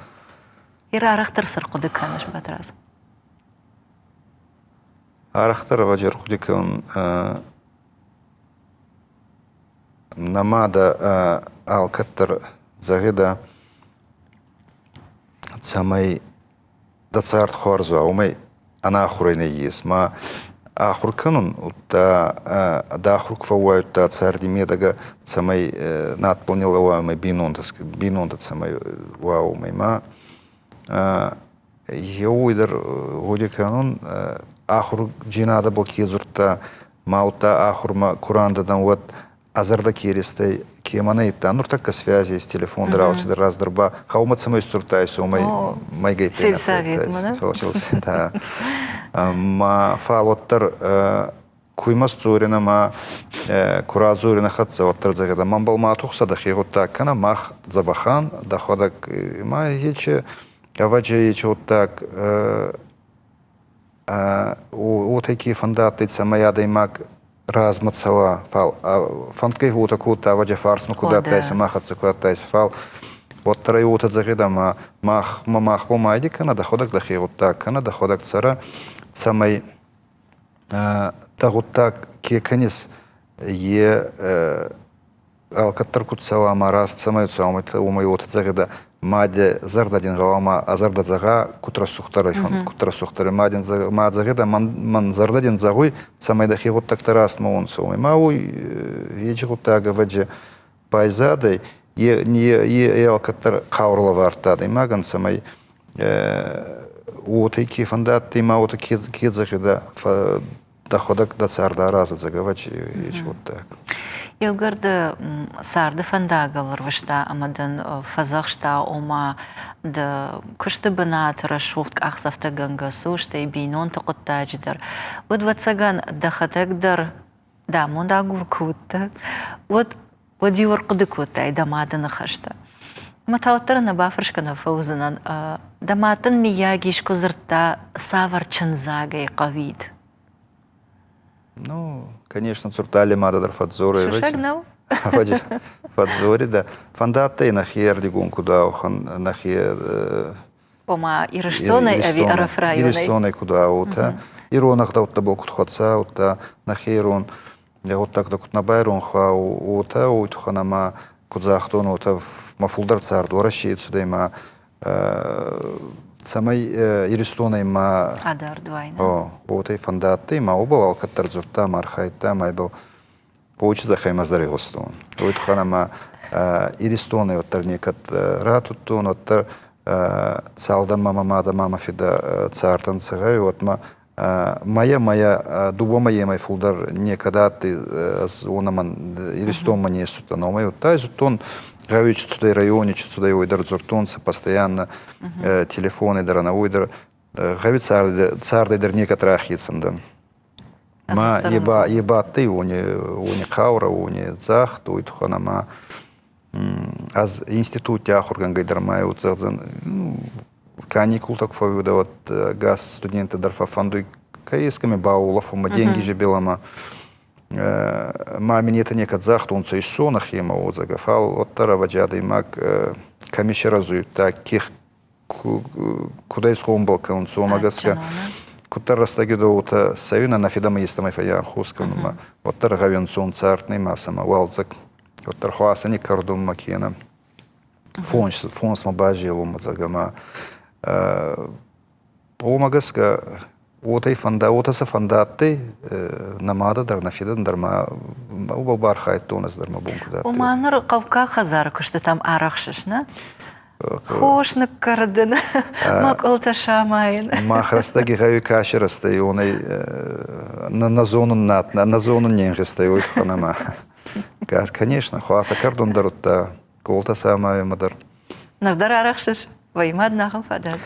Ир арӕхдӕр цы рхъуыды кӕныс, Батрадз? Арӕхдӕр ӕвӕджы ӕрхъуыды кӕнын нӕ мадӕ алкӕддӕр зӕгъидӕ, цӕмӕй дӕ цард хуарз уа, уомӕй ӕнахурӕй нӕййес. Ма ахур кӕнун, удта дӕ ахур ку фӕууай, удта царди медӕгӕ цӕмӕй надбӕл не лӕууа ӕма бийнонтӕ, бийнонтӕ цӕмӕй уа, уомӕй. Ма еуей дӕр гъуди кӕнун, ахурджийнадӕбӕл ке дзурдта, ма удта ахурмӕ ку рандӕ уӕд ӕ зӕрдӕ ке ристӕй, ке ма нӕ идта. Нуртӕккӕ связи есть, телефон дӕр алчидӕр раздӕр ба гъӕумӕ цӕмӕй сдзурдтайсӕ, уомӕй мӕйгӕйттӕй Сельсоветмӕ, да? Ма фал уӕддӕр куймӕ сдзоринӕ ма ку радзоринӕ хӕццӕ, уӕддӕр зӕгъидӕ, мӕнбӕл ма тухсӕ, дӕхе гъуддаг кӕнӕ, мах дзӕбӕхӕн, дӕхуӕдӕг ма ечи ӕвӕджи ечи гъуддаг уотӕ ке фӕндадтӕй, цӕмӕй адӕймаг размӕ цӕуа, фал фӕндгӕй уотӕ кодта, ӕвӕджи фарсмӕ куд адтайсӕ, мах хӕццӕ куд адтайсӕ, фал уӕддӕр ӕй уотӕ зӕгъидӕ, ӕма мах мах бон ма айди кӕнӕ, дӕхуӕдӕг дӕхе гъуддаг кӕнӕ, дӕхуӕдӕг цӕрӕ, цӕмӕй дӕ гъуддаг ке кӕнис, е алкӕддӕр куд цӕуа ӕма раст цӕмӕй цӕуа, уомӕй уотӕ зӕгъидӕ, мадӕ зӕрдӕ дин гъӕуама ӕ зӕрдӕ зӕгъа, куд рӕсугъддӕр ӕй, куд рӕсугъддӕр ӕй. Ма дин ма зӕгъидӕ, мӕн, мӕн зӕрдӕ дин зӕгъуй, цӕмӕй дӕхе гъуддӕгтӕ рӕстмӕ уонцӕ, уомӕй. Ма уой ечи гъуддаг ӕвӕджи байзадӕй, е, е, е алкӕддӕр хъаурӕ лӕвардта адӕймагӕн, цӕмӕй уотӕ ке фӕндадтӕй ма уотӕ ке, ке зӕгъидӕ, дӕхуӕдӕг дӕ цард аразӕг ӕвӕджи гъуддаг. Еугӕр дӕ царды фӕндагыл ӕрвыста ӕмӕ дын фӕдзӕхста, ома дӕ куысты бынаты рӕсугъд къахдзӕфтӕгӕнгӕ цу, стӕй бинонты хъуыддаджы дӕр, уӕд, ӕвӕццӕгӕн, дӕхӕдӕг дӕр дӕ амондагур куы уыдтӕ, уӕд уӕд-иу ӕрхъуыды кодтай дӕ мады ныхӕстӕ. Ӕмӕ та уӕддӕр ӕнӕ бафӕрсгӕ нӕ фӕуыдзынӕн, дӕ мад дын мыййаг искуы дзырдта, цавӕр чындзагӕй хъӕуид? Ну, конечно, дзурдта алли мадӕ дӕр фӕдздзорӕй. Сусӕг нӕу? Фӕдздзоридӕ. Фӕндадтӕй нӕхи ӕрдигон куд ауӕхӕн, нӕхи Ома Ирыстонӕй ӕви Ӕрӕфы районӕй? Иристонӕй куд уотӕ. Ирон ӕгъдӕуттӕбӕл куд хуӕца, удта нӕхе ирон гъуддӕгтӕ куд нӕ байронх уа, уотӕ уой туххӕн ӕма куд загътон, уотӕ мӕ фулдӕр цард Уӕрӕсей цудӕй ма цӕмӕй Иристонӕй ма адард уайнӕ. Уотӕ фӕндадтӕй ма уобӕл алкӕддӕр дзурдта ӕма архайдта ӕма ибӕл Очи дзӕхӕй дӕр игъустон. Уой туххӕн ӕма Иристонӕй уӕддӕр некӕд ратудтон, уӕддӕр цалдӕнмӕ мӕ мадӕ ма мӕ фидӕ цардӕнцӕ, гъе, уӕдмӕ мӕйӕ мӕйӕ дууӕ мӕйемӕй фулдӕр некӕд адтӕй, ӕз уонӕмӕн Иристонмӕ не ссудтӕн, уомӕй удта зудтон, гъӕуи чи цудӕй, райони чи цудӕй, уой дӕр дзурдтонцӕ постоянно телефони дӕр, ӕнӕуой дӕр. Гъӕуи цардӕй дӕр некӕд рахецӕн дӕн. Ма е ба адтӕй уони, уони хъаурӕ, уони дзагъд, уой туххӕн ӕма ӕз институтти ахургӕнгӕй дӕр ма еу зӕгъдзӕн, каникултӕ ку фӕууидӕ, уӕд ӕгас студенттӕ дӕр фӕффӕндуй ка ескӕми бауолӕфунмӕ, денгизи билӕмӕ. Ма мин етӕ некӕд загътонцӕ, иссо нӕхемӕ уодзӕгӕ, фал уӕддӕр ӕвӕджи адӕймаг кӕми саразуй, ке куд ӕй сгъомбӕл кӕнунцӕ, уомӕ гӕсгӕ. Куддӕр рӕстӕги уотӕ цӕуинӕ, нӕ фидӕмӕ естӕмӕй фӕййанхус кӕнунмӕ, уӕддӕр гъӕуи цард нӕма сӕмӕ уалдзӕг, уӕддӕр хуасӕни кӕрдунмӕ кенӕ фонсмӕ базелунмӕ, зӕгъгӕ, ма уомӕ гӕсгӕ уотӕ фӕндӕ, уотӕ сӕ фӕндӕ адтӕй, нӕ мадӕ дӕр, нӕ фидӕн дӕр ма уобӕл баархайдтон ӕз дӕр мӕ бон куд адтӕй. Ома нур хъӕуккаг хӕдзары куыстытӕм арӕхсыс, нӕ? Хос ныккӕрдын, мӕкъуылтӕ самайын. Мах рӕстӕги гъӕуи кӕси рӕстӕй, уонӕй нӕ зонун над, нӕ зонун не нгъезтӕй, уой туххӕн ӕма конечно, хуасӕ кӕрдун дӕр удта, къолтӕ самайунмӕ дӕр. Ныр дӕр арӕхсыс? Вӕййы ма дын ахӕм фадат?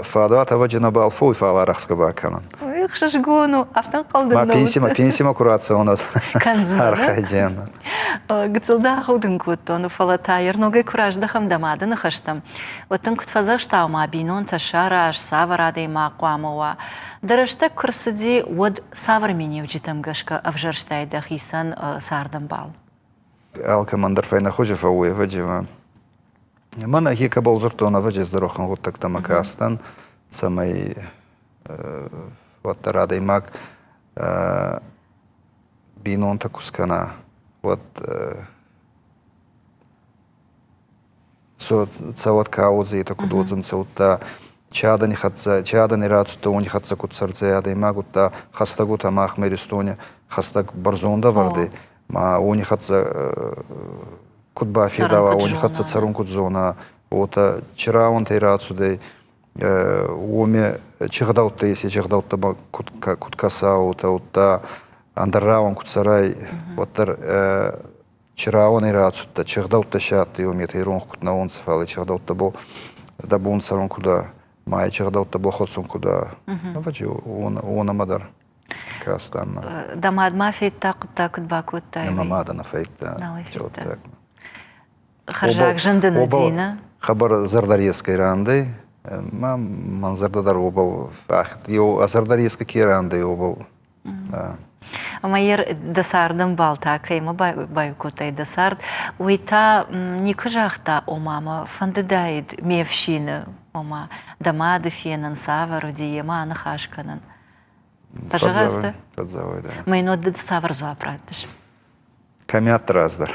Фадат ӕвӕджы нӕбал фӕуй, фал арӕхсгӕ бакӕнӕн. Ой, ӕхсызгон у, афтӕ ӕнхъӕл дын Ма пенсимӕ, пенсимӕ куы рацӕуон, Кӕндзынӕ. Архайдзӕн. Гыццыл дӕ ахудын кодтон, фӕлӕ та йӕ ногӕй куы раздӕхӕм дӕ мады ныхӕстӕм, уӕд дын куыд фӕдзӕхста, ма бинонтӕ сараз, цавӕр адӕймаг хъуамӕ уа. Дӕ рӕстӕг куы рцыди, уӕд цавӕр миниуджытӕм гӕсгӕ ӕвзӕрстай дӕхицӕн цардӕмбал? Алкӕмӕн дӕр фӕйнӕхузи фӕууй, ӕвӕдзи. Мӕн ӕхе кӕбӕл дзурдтон, ӕвӕдзи ӕз дӕр уӕхӕн гъуддӕгтӕмӕ кастӕн, цӕмӕй уӕддӕр адӕймаг бийнонтӕ ку скӕна, уӕд цӕуӕт ка уодзӕй, етӕ куд уодзӕнцӕ, удта чи адӕни хӕццӕ, чи адӕни рацудтӕ, уони хӕццӕ куд цӕрдзӕй адӕймаг, удта хӕстӕгутӕ махмӕ Иристони хӕстӕг бӕрзонд ӕвӕрдӕй, ма уони хӕццӕ куд бафедауа, уони хӕццӕ цӕрун куд зона, уотӕ чи рауӕнтӕй рацудӕй, уоми чи гъдӕуттӕ ес, чи гъдӕуттӕмӕ куд кӕса, уотӕ, удта ӕндӕр рауӕн куд цӕрай, уӕддӕр чи рауӕнӕй рацудтӕ, чи гъдӕуттӕ си адтӕй, уоми иронх куд нӕ уонцӕ, фал чи гъдӕуттӕ бо дӕ бон цӕрун куд ма чи гъдӕуттӕ бо хуӕцун куд ӕвӕджи уонӕмӕ дӕр кастан. Дӕ мад ма федта хъуыддаг куыд бакодтай? Мӕ мадӕ нӕ федта. Нал Хӕрзаг зынды нӕ Дина. Хабар зӕрдӕресгӕй рандӕй. Ма мӕн зӕрдӕ дӕр уобӕл еу зӕрдӕресгӕ ке рандӕй уобӕл. Ӕмӕ йе дӕ цардӕмбал та кӕимӕ баиу кодтай дӕ цард, уый та никуы загъта, ома мӕ фӕндыдаид ме фсины, ома дӕ мады фенын, цавӕр уыди, йемӕ аныхас кӕнын. Фӕзӕгъай афтӕ? Фӕзӕгъай, да. Мӕ йын уӕд ды цавӕр дзуапп раттыс? Кӕмиатты раздӕр.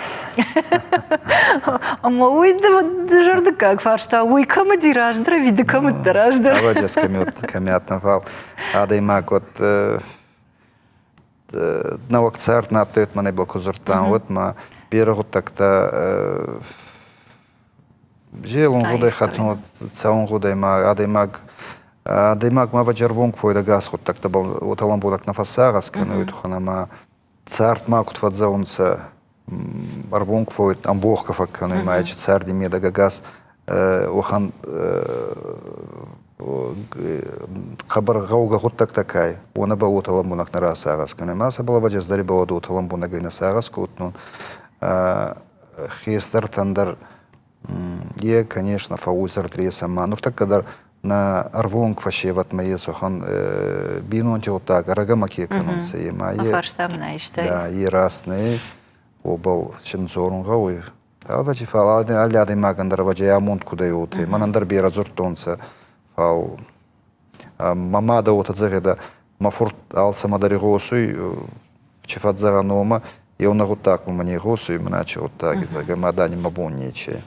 Ӕмӕ уый дызӕрдыггаг фарста, уый кӕм уыди раздӕр ӕви ды кӕм уыдтӕ раздӕр? Ӕвӕджиас кӕмиат нӕ фал адӕймаг уӕд нӕуӕг цард нӕ адтӕй, мӕнӕ куы дзырдтам, уӕд ма берӕ гъуддӕгтӕ зелун гъудӕй, хӕтун цӕун гъудӕй ма адӕймаг адӕймаг ма ӕвӕджи ӕрвонг фойдӕ гас гъуддӕгтӕбӕл уотӕ лӕмбунӕг нӕ фӕссагъӕс кӕнуй туххӕн ӕма цард ма куд фӕдздзӕунцӕ, ӕрвонг фӕууид, ӕмбохгӕ фӕккӕнуй ма ечи царди медӕгӕ гас уӕхӕн хъӕбӕр гъӕугӕ гъуддӕгтӕ ка ӕй, уонӕбӕл уотӕ лӕмбунӕг нӕ расагъӕс кӕнуй. Ма сӕбӕл ӕвӕджи ӕз дӕр ибӕл уотӕ лӕмбунӕгӕй нӕ сагъӕс кодтон. Хестӕртӕн дӕр Е, конечно, фӕууй зӕрдресӕ ма нуртӕккӕ дӕр нӕ ӕрвонг фӕсевӕдмӕ ес уӕхӕн бийнонти гъуддаг ӕрӕгӕмӕ ке кӕнунцӕ, е ма е Фарстам нӕ истӕй. Да, е раст нӕй, уобӕл син дзорун гъӕуй. Ӕвӕдзи, фал алли адӕймагӕн дӕр ӕвӕдзи амонд куд ӕй, уотӕ. Мӕнӕн дӕр берӕ дзурдтонцӕ, фал мӕ мадӕ уотӕ зӕгъидӕ, мӕ фурт алцӕмӕ дӕр игъосуй, чи фӕдзӕгъӕн уомӕ, еунӕг гъуддаг мӕмӕ не гъосуй, мӕнӕ чи гъуддаги зӕгъгӕ, ма дани мӕ бон нечи.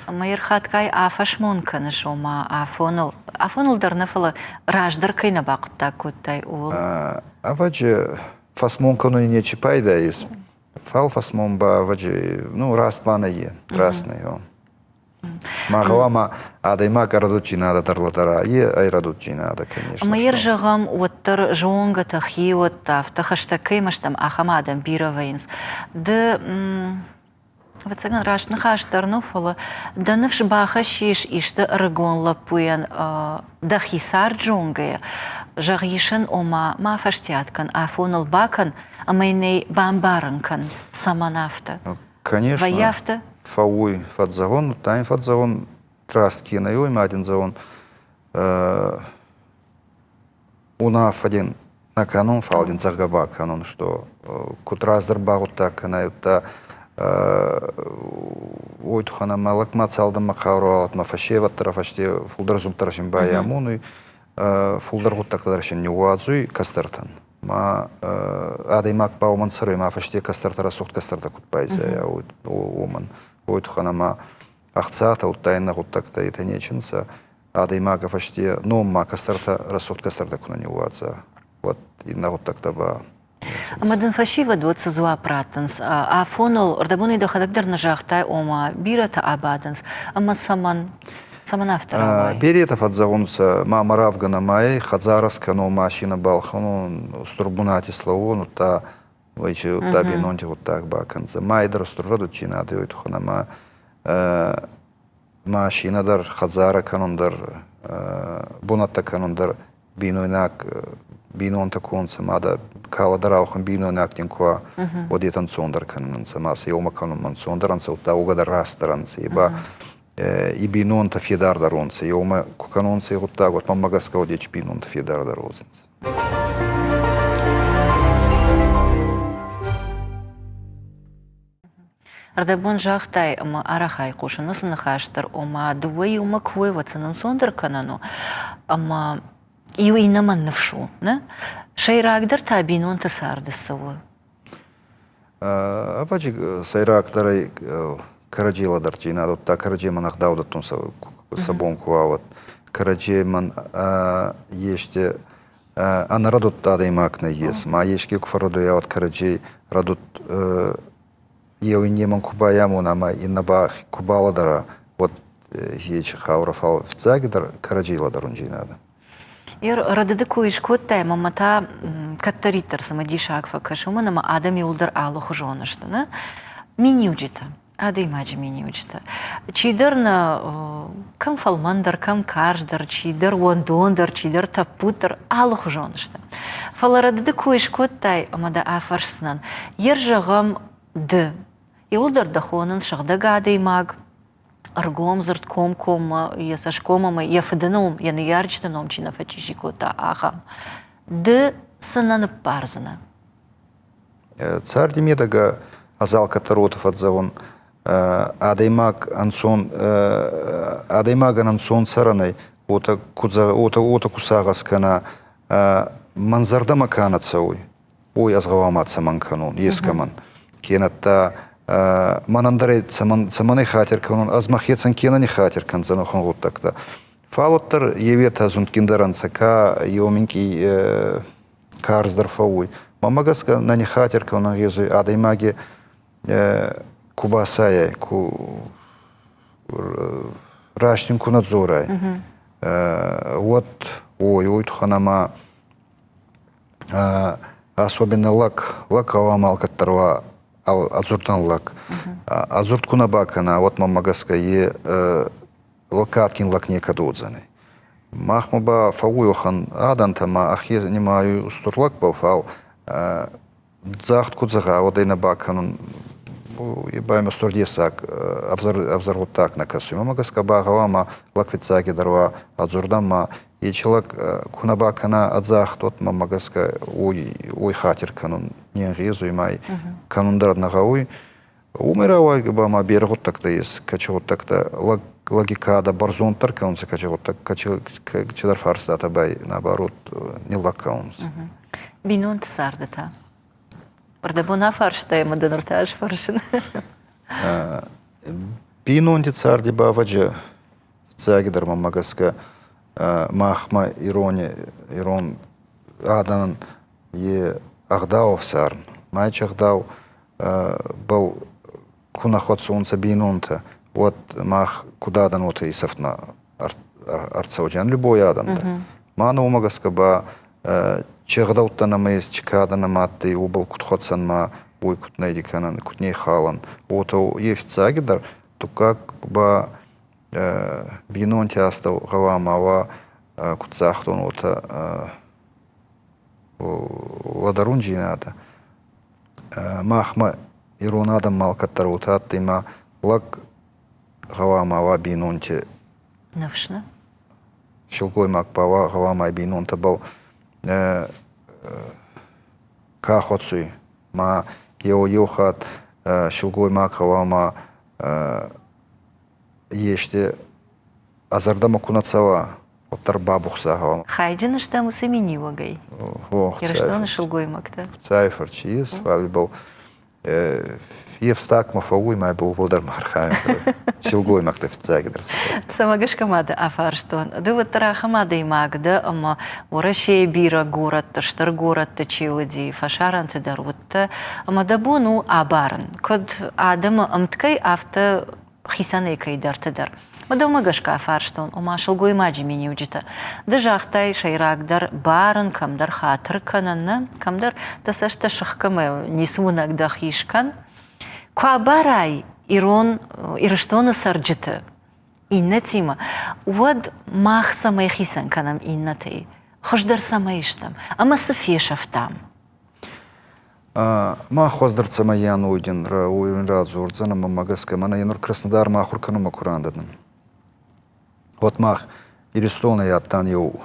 Ӕмӕ ӕрхатгай афӕсмон кӕныс, ома афоныл, афоныл дӕр нӕ, фӕлӕ раздӕр кӕй нӕ бахъуыддаг кодтай, ууыл? Ӕвӕджи, фӕсмон кӕнуни нечи пайда ес. Фал фӕсмон ба, ӕвӕджи, ну, раст ба нӕййе, раст нӕй. Ма гъӕуама адӕймаг ӕрӕдуддзийнадӕ дӕр лӕдӕра, е ӕй рӕдуддзийнадӕ, конечно. Ӕмӕ йӕ зӕгъӕм, уӕддӕр зонгӕтӕ, хиуӕттӕ, афтӕ хӕстӕг кӕимӕ стӕм, ахӕм адӕм бирӕ вӕййынц. Ды, ӕвӕццӕгӕн, раст ныхас дӕр нӕу, фӕлӕ дӕ ныфс бахӕссис исты ӕрыгон лӕппуйӕн дӕхи цард зонгӕйӕ, зӕгъис ын, ома, ма фӕстиат кӕн, афоныл бакӕн ӕмӕ йын ӕй бамбарын кӕн, цӕмӕн афтӕ. Конечно. Вӕййы афтӕ? Фӕууй. Фӕдзӕгъун, удта ин фӕдзӕгъун раст ке нӕй, уой ма дин зӕгъун унаффӕ дин нӕ кӕнун, фал дин зӕгъгӕ бакӕнун, что куд раздӕр багъуддаг кӕнай, удта уой туххӕн ӕма лӕгмӕ цалдӕнмӕ хъаурӕ мӕ фӕсевӕд дӕр фӕсте фулдӕр зунддӕр син байамонуй. Фулдӕр гъуддӕгтӕ дӕр син ниууадзуй кӕстӕртӕн. Ма адӕймаг ба уомӕн цӕруй, ма фӕсте кӕстӕртӕ рӕсугъд кӕстӕртӕ куд байзайа, уомӕн. Уой туххӕн ӕма ӕхцатӕ, удта иннӕ гъуддӕгтӕ етӕ нечи нцӕ. Адӕймаг ӕ фӕсте ном ма кӕстӕртӕ рӕсугъд кӕстӕртӕ ку нӕ ниууадза, уӕд иннӕ гъуддӕгтӕ ба Ӕмӕ дын фӕсивӕд уӕд цы дзуапп раттынц? Афоныл, ӕрдӕбонӕй дӕхӕдӕг дӕр нӕ загътай, ома бирӕтӕ абадынц. Ӕмӕ цӕмӕн? Цӕмӕн афтӕ рауайы? Беретӕ фӕззӕгъунцӕ, ма мӕ равгӕнӕ ма хӕдзарӕ скӕнон, машинӕ балхӕнон, устур бунати слӕууон, удта уой удта бийнонти гъуддаг бакӕндзӕ. Ма е дӕр устур рӕдуддзийнадӕ уой туххӕн ӕма машинӕ дӕр, хӕдзарӕ кӕнун дӕр, бунӕттӕ кӕнун дӕр бийнойнаг бийнонтӕ ку нцӕ, мадӕ каладӕр аухӕн бийнойнаг дин ку уа, уӕд етӕ ӕнцондӕр кӕнунцӕ, ма сӕ еумӕ кӕнунмӕ ӕнцондӕр ӕнцӕ, удта уогӕ дӕр растдӕр ӕнцӕ. Е ба и бийнонтӕ федардӕр унцӕ, еумӕ ку кӕнонцӕ и гъуддаг, уӕд мӕнмӕ гӕсгӕ уӕд ечи бийнонтӕ федардӕр уодзӕнцӕ. Ӕрдӕбон загътай ӕмӕ арӕх айхъусын уыцы ныхас дӕр, ома дыууӕ иумӕ куы уой, уӕд сын ӕнцондӕр кӕнӕн у. Ӕмӕ иу иннӕмӕн ныфс у, нӕ? Сӕйрагдӕр та бинонты царды цы у? Ӕвӕджи сӕйрагдӕрӕй кӕрӕдзей лӕдӕрддзийнадӕ, удта кӕрӕдземӕн ӕгъдау дӕттун сӕ бон ку уа, уӕд кӕрӕдземӕн есте ӕнӕрӕдуд адӕймаг нӕййес, ма еске ку фӕррӕдуйа, уӕд кӕрӕдзей рӕдуд еу иннемӕн ку байамона ӕма иннӕ ба ку балӕдӕра, уӕд ечи хъаурӕ, фал фиццагидӕр кӕрӕдзей лӕдӕрундзийнадӕ. Рӕдыды кой скодтай, ӕмӕ мӕ та кӕддӕриддӕр цымыдисаг фӕкӕсы, уымӕн ӕмӕ адӕм иуылдӕр алыхуызон сты, нӕ? Миниуджытӕ. Адӕймаджы миниуджытӕ. Чидӕр нӕ кӕм фӕлмӕндӕр, кӕм карздӕр, чидӕр уӕндондӕр, чидӕр тӕппуддӕр, алыхуызон сты. Фӕлӕ рӕдыды кой скодтай ӕмӕ дӕ афӕрсдзынӕн, йе зӕгъӕм ды. Иуылдӕр дӕ хонынц сыгъдӕг адӕймаг, ӕргом дзырд комкоммӕ йӕ цӕсгом ӕмӕ йӕ фыды ном, йӕ ныййарджыты ном чи нӕ фӕчъизи кодта, ахӕм. Ды цы нӕ ныббардзынӕ? Царди медӕгӕ ӕз алкӕддӕр уотӕ фӕдздзӕун, адӕймаг ӕнцон адӕймагӕн ӕнцон цӕрӕн ӕй, уотӕ ку уотӕ уотӕ ку сагъӕс кӕна, мӕн зӕрдӕмӕ ка нӕ цӕуй, уой ӕз гъӕуама цӕмӕн кӕнон, ескӕмӕн. Кенӕдта мӕн ӕндӕрӕй цӕмӕн цӕмӕн хатир кӕнон, ӕз мӕхецӕн кенӕ ниххатир кӕндзӕн уӕхӕн гъуддӕгтӕ. Фал уӕддӕр еуетӕ зундгиндӕр ӕнцӕ, ка еу минкъий карздӕр фӕууй. Мӕнмӕ гӕсгӕ нӕ ниххатир кӕнун ӕнгъезуй адӕймаги ку басайай, ку раст ин ку нӕ дзорай, уӕд уой, уой туххӕн ӕма особенно лӕг, лӕг гъӕуама алкӕддӕр уа ӕдзурдӕн лӕг. Ӕдзурд ку нӕ бакӕна, уӕд мӕнмӕ гӕсгӕ е кадгин лӕг некӕд уодзӕнӕй. Махмӕ ба фӕууй уӕхӕн адӕнтӕ ма ӕхе нимайуй устур лӕгбӕл, фал дзагъд ку зӕгъа, уӕд ӕй нӕ бакӕнун е ба имӕ устур дессаг ӕвзӕр ӕвзӕр гъуддаг нӕ кӕсуй. Уомӕ гӕсгӕ ба гъӕуама лӕг фиццагидӕр уа ӕ дзурдӕн ечи лӕг ку нӕ бакӕна ӕдзагъд, уӕд мӕмӕ гӕсгӕ уой уой хатир кӕнун не нгъезуй ма кӕнун дӕр нӕ гъӕуй. Уомӕй рауайгӕ ба ма берӕ гъуддӕгтӕ ес, кӕци гъуддӕгтӕ лӕги кадӕ бӕрзонддӕр кӕнунцӕ, кӕци гъуддӕг, кӕцидӕр фарстатӕ ба наоборот ниллӕг кӕнунцӕ. Бийнонти царды та? Ӕрдӕбон афарстай ӕмӕ дӕ ныр та ӕз фӕрсын. Бийнонти царди ба ӕвӕджи фиццагидӕр мӕмӕ гӕсгӕ махмӕ ирони ирон адӕнӕн е ӕгъдау ӕфсарн. Майчи ӕгъдау бал ку нӕ хуӕцонцӕ бийнонтӕ, уӕд мах куд адӕн, уотӕ исӕфтмӕ ӕрцӕуджиан любой адӕм дӕр. Ма уомӕ гӕсгӕ ба чи ӕгъдӕуттӕ нӕмӕ ес, чи кадӕ нӕмӕ адтӕй, уобӕл куд хуӕцӕн ма уой куд нӕ кӕнӕн, куд не халӕн, уотӕ е фиццагидӕр. Дуккаг ба бийнонти астӕу гъӕуама уа, куд загътон, уотӕ лӕдӕрундзийнадӕ. Махмӕ ирон адӕммӕ алкӕддӕр уотӕ адтӕй ма лӕг гъӕуама уа бийнонти Ныфс нӕ? Силгоймаг ба уа гъӕуама бийнонтӕбӕл ка хуӕцуй, ма еу-еу хатт силгоймаг гъӕуама есте ӕ зӕрдӕмӕ ку нӕ цӕуа, Уӕддӕр бабухса гъӕуама. Хайджын стӕм уыцы миниуӕгӕй. Ирыстоны сылгоймӕгтӕ. Хуцауи фӕрци ес, фал ибӕл Евстакмӕ фӕууй, мӕ бобол дӕр ма архайун. Силгоймӕгтӕ фиццагидӕр Цӕмӕ гӕсгӕ ма дӕ афарстон? Ды уӕддӕр ахӕм адӕймаг дӕ, ӕмӕ Уӕрӕсейы бирӕ горӕтты, стыр горӕтты чи уыди, фӕсарӕнты дӕр уыдтӕ, ӕмӕ дӕ бон у абарын, куыд адӕмы ӕмткӕй, афтӕ хицӕнӕй кӕйдӕрты дӕр. Дӕумӕ гӕсгӕ афарстон, ома сылгоймаджы миниуджытӕ. Ды загътай, сӕйрагдӕр барын, кӕмдӕр хатыр кӕнын, нӕ, кӕмдӕр дӕ цӕст сыхгӕмӕ ницы уынӕг дӕхи скӕн. Куы абарай ирон Ирыстоны цӕрджыты иннӕтимӕ, уӕд мах цӕмӕй хицӕн кӕнӕм иннӕтӕй, хуыздӕр цӕмӕй стӕм ӕмӕ цы фесӕфтам? Мах хуӕздӕр цӕмӕй ӕнойдин уойун радзордзӕн ӕма мӕ гӕсгӕ мӕнӕ нур Краснодармӕ ахур кӕнунмӕ ку рандӕдӕн, уӕд мах Иристонӕй адтан еу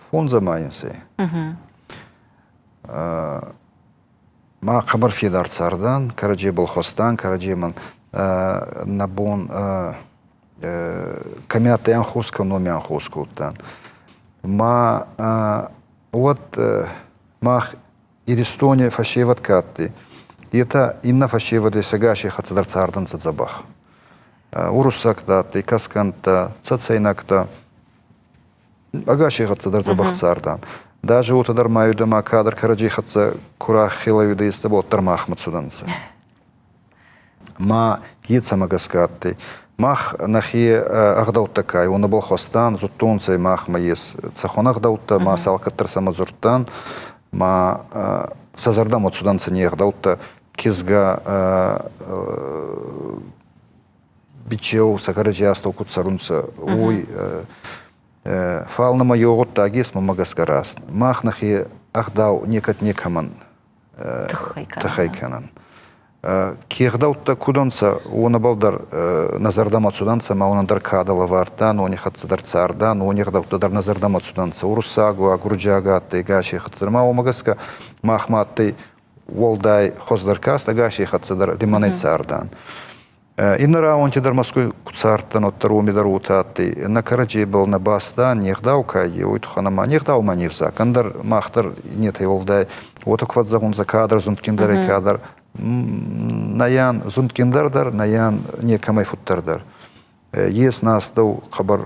фондз ӕма инсӕй. Ма хъӕбӕр федар цардан, кӕрӕдзебӕл хуӕстан, кӕрӕдземӕн нӕ бон кӕми адтӕй ӕнхус кӕнун, уоми ӕнхус кодтан. Ма уӕд мах Иристони фӕсевӕд ка адтӕй, етӕ иннӕ фӕсевӕдӕй сӕ гасей хӕццӕ дӕр цардӕнцӕ дзӕбӕх. Уруссӕгтӕ адтӕй, кӕсгӕнттӕ, цӕцӕйнӕгтӕ, ӕгасей хӕццӕ дӕр дзӕбӕх цардан. Даже уотӕ дӕр ма ма кадӕр кӕрӕдзей хӕццӕ ку рахелӕуидӕ естӕ, уӕддӕр махмӕ цудӕнцӕ. Ма ецӕмӕ гӕсгӕ адтӕй. Мах нӕхе ӕгъдӕуттӕ ка уонӕбӕл хуӕстан, зудтонцӕ махмӕ ес цӕхуӕн ӕгъдӕуттӕ, ма сӕ алкӕддӕр сӕмӕ дзурдтан, ма сӕ зӕрдӕмӕ цудӕнцӕ не гъдӕуттӕ. Кизгӕ бичеу сӕ кӕрӕдзей астӕу куд цӕрунцӕ, уой. Фал нӕмӕ еу гъуддаг ес, мӕмӕ гӕсгӕ раст. Мах нӕхе ӕгъдау некӕд некӕмӕн туххӕй кӕнӕн. Ке гъдӕуттӕ куд ӕнцӕ, уонӕбӕл дӕр нӕ зӕрдӕмӕ цудӕнцӕ ма уонӕн дӕр кадӕ лӕвардтан, уони хӕццӕ дӕр цардан, уони гъдӕуттӕ дӕр нӕ зӕрдӕмӕ цудӕнцӕ. Уруссаг уа, гурджиаг адтӕй, ӕгасей хӕццӕ дӕр. Ма уомӕ гӕсгӕ махмӕ адтӕй уӕлдай хуӕздӕр каст ӕгасей хӕццӕ дӕр лимӕнӕй цардан. Иннӕ рауӕнти дӕр Мӕскуй ку цардтӕн, уӕддӕр уоми дӕр уотӕ адтӕй. Нӕ кӕрӕдзебӕл нӕ баста, не гъдау ка е, уой туххӕн ӕма не гъдау ма не взаг. Ӕндӕр мах дӕр иннетӕй уӕлдай уотӕ ку фӕззӕгъунцӕ, кадӕр зундгиндӕрӕй кадӕр. Нӕйӕн зундгиндӕр дӕр, нӕйӕн некӕмӕй фуддӕр дӕр. Ес нӕ астӕу хъӕбӕр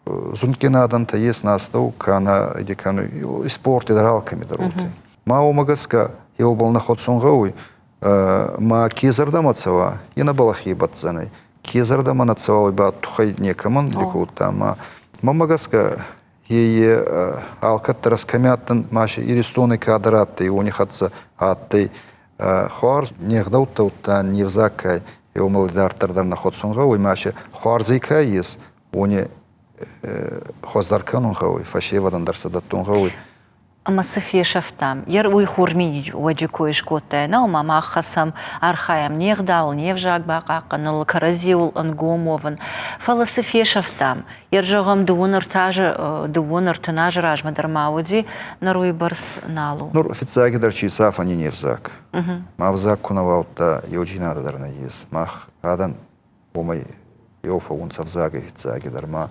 зундгин адӕмтӕ, ес нӕ астӕу ка нӕ иде кӕнуй спорти дӕр алкӕми дӕр уотӕ. Ма уомӕ гӕсгӕ еубал нӕ ходсун гъӕуй, ма ке зӕрдӕмӕ цӕуа, е нӕбал ӕхе баддзӕнӕй. Ке зӕрдӕмӕ нӕ цӕуа, уой ба туххӕй некӕмӕн кодта. Ма мӕмӕ гӕсгӕ е алкӕддӕр ӕз кӕми адтӕн, ма си Иристони кадӕр адтӕй, уони хӕццӕ адтӕй хуарз не гъдӕуттӕ удта не взаг кай еумӕ идарддӕр дӕр нӕ ходсун гъӕуй, ма си хуарзӕй ка ес, уони хуӕздӕр кӕнун гъӕуй, фӕсевӕдӕн дӕр сӕ дӕттун гъӕуй. Ӕмӕ цы фесӕфтам? Йер уый хорз миниуӕджы кой скодтай, нӕ, ома мах хӕцӕм, архайӕм не гъдауыл, не взаг бахъахъхъӕныныл, кӕрӕдзиуыл ӕнгом уӕвын. Фӕлӕ цы фесӕфтам? Йер зӕгъӕм, дыууын ӕртӕ азы, дыууын ӕртын азы размӕ дӕр ма уыди, ныр уый бӕрц нал у. Нур фиццагидӕр чи сафӕни не взаг. Ма взаг ку нӕ уаудта, еуджийнадӕ дӕр нӕййес. Мах адӕн уомӕй еу фӕуунцӕ взагӕй фиццагидӕр. Ма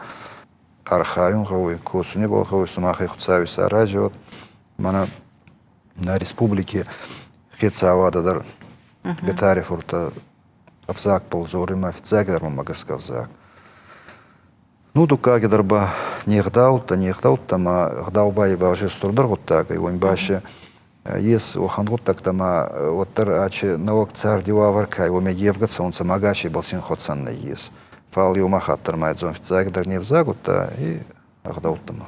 архайун гъӕуй, косуни бал гъӕуй, сумахӕй Хуцауи саразиуӕд. Мӕнӕ нӕ республики хецауадӕ дӕр Бетари-фурт ӕвзагбӕл дзоруй ма фиццагидӕр мӕмӕ гӕсгӕ ӕвзаг. Ну, дуккагидӕр ба не гъдӕуттӕ, не гъдӕуттӕ ма гъдау ба ибӕл устурдӕр гъуддаг ӕй, уони ба се ес уӕхӕн гъуддӕгтӕ ма уӕддӕр ачи нӕуӕг царди уавӕр ка уомӕ евгӕ цӕунцӕ ма ӕгасебӕл син хуӕцӕн нӕййес. Фал еума хатт дӕр ма дзон фиццагдӕр не взаг удта и ӕгъдӕуттӕмӕ.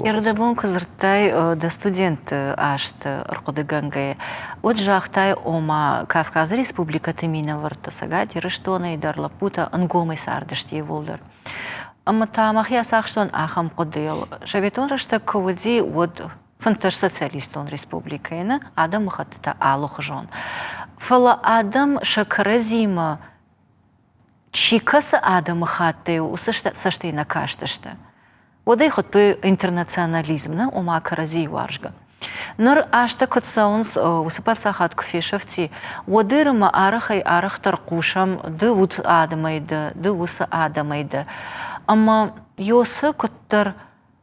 Ӕрдӕбон куы дзырдтай дӕ студентты азты ӕрхъуыдыгӕнгӕйӕ, уӕд загътай, ома Кавказы республикӕты минӕвӕрттӕ Цӕгат Ирыстонӕй дӕр лӕппутӕ ӕнгомӕй цардысты иууылдӕр. Ӕмӕ та мӕхи ацахстон ахӕм хъуыдыйыл. Советон рӕстӕг куы уыди, уӕд 15 социалистон республикӕйы нӕ адӕмыхӕттытӕ алыхуызон. Фӕлӕ адӕм сӕ кӕрӕдзимӕ чи кӕцы адӕмыхаттӕй уыцы цӕстӕй нӕ кастысты. Уӕд ӕй хуыдтой интернационализм, нӕ, ома кӕрӕдзийы уарзгӕ. Ныр азтӕ куыд цӕуынц, уыцы паддзахад куы фесӕфти, уӕд ӕмӕ арӕхӕй-арӕхдӕр хъусӕм, ды уыцы адӕмӕй дӕ, ды уыцы адӕмӕй дӕ. Ӕмӕ Йосы куыддӕр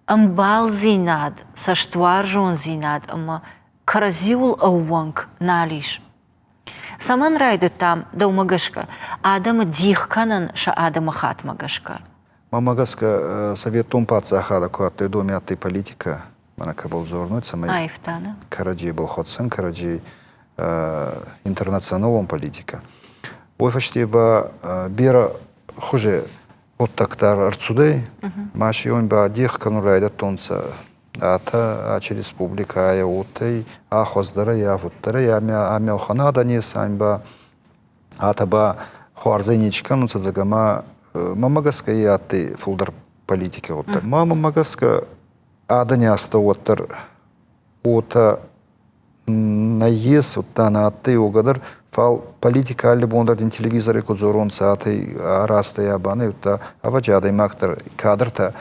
ӕмбалдзинад, цӕстуарзондзинад ӕмӕ кӕрӕдзиуыл ӕууӕнк нал ис. Цӕмӕн райдыдтам, дӕумӕ гӕсгӕ, адӕмы дих кӕнын сӕ адӕмыхатмӕ гӕсгӕ? Мӕнмӕ гӕсгӕ, Советон паддзахады куы адтӕй, уыдоми адтӕй политикӕ, мӕнӕ кӕбӕл дзорнуй, цӕмӕй Аивта, нӕ? кӕрӕдзебӕл хуӕцӕн, кӕрӕдзей интернационалон политикӕ. Уой фӕсте ба берӕ хузи гъуддӕгтӕ ӕрцудӕй, ма си уони ба дех кӕнун райдӕдтонцӕ атӕ ачи республикӕ ӕ уодтӕй, ӕ хуӕздӕрӕй, ӕ фуддӕрӕй, ами ӕлхӕнадӕ нес, ами ба атӕ ба хуарзӕй нечи кӕнунцӕ, зӕгъгӕ, ма мӕмӕ гӕсгӕ е адтӕй фулдӕр политики гъуддаг. Ма мӕмӕ гӕсгӕ адӕни астӕу уӕддӕр уотӕ нӕййес, удта нӕ адтӕй уогӕ дӕр, фал политикӕ алли бон дӕр дин телевизори ку дзоронцӕ, атӕй арӕзтӕй абанӕй, удта ӕвӕдзи адӕймаг дӕр кадртӕ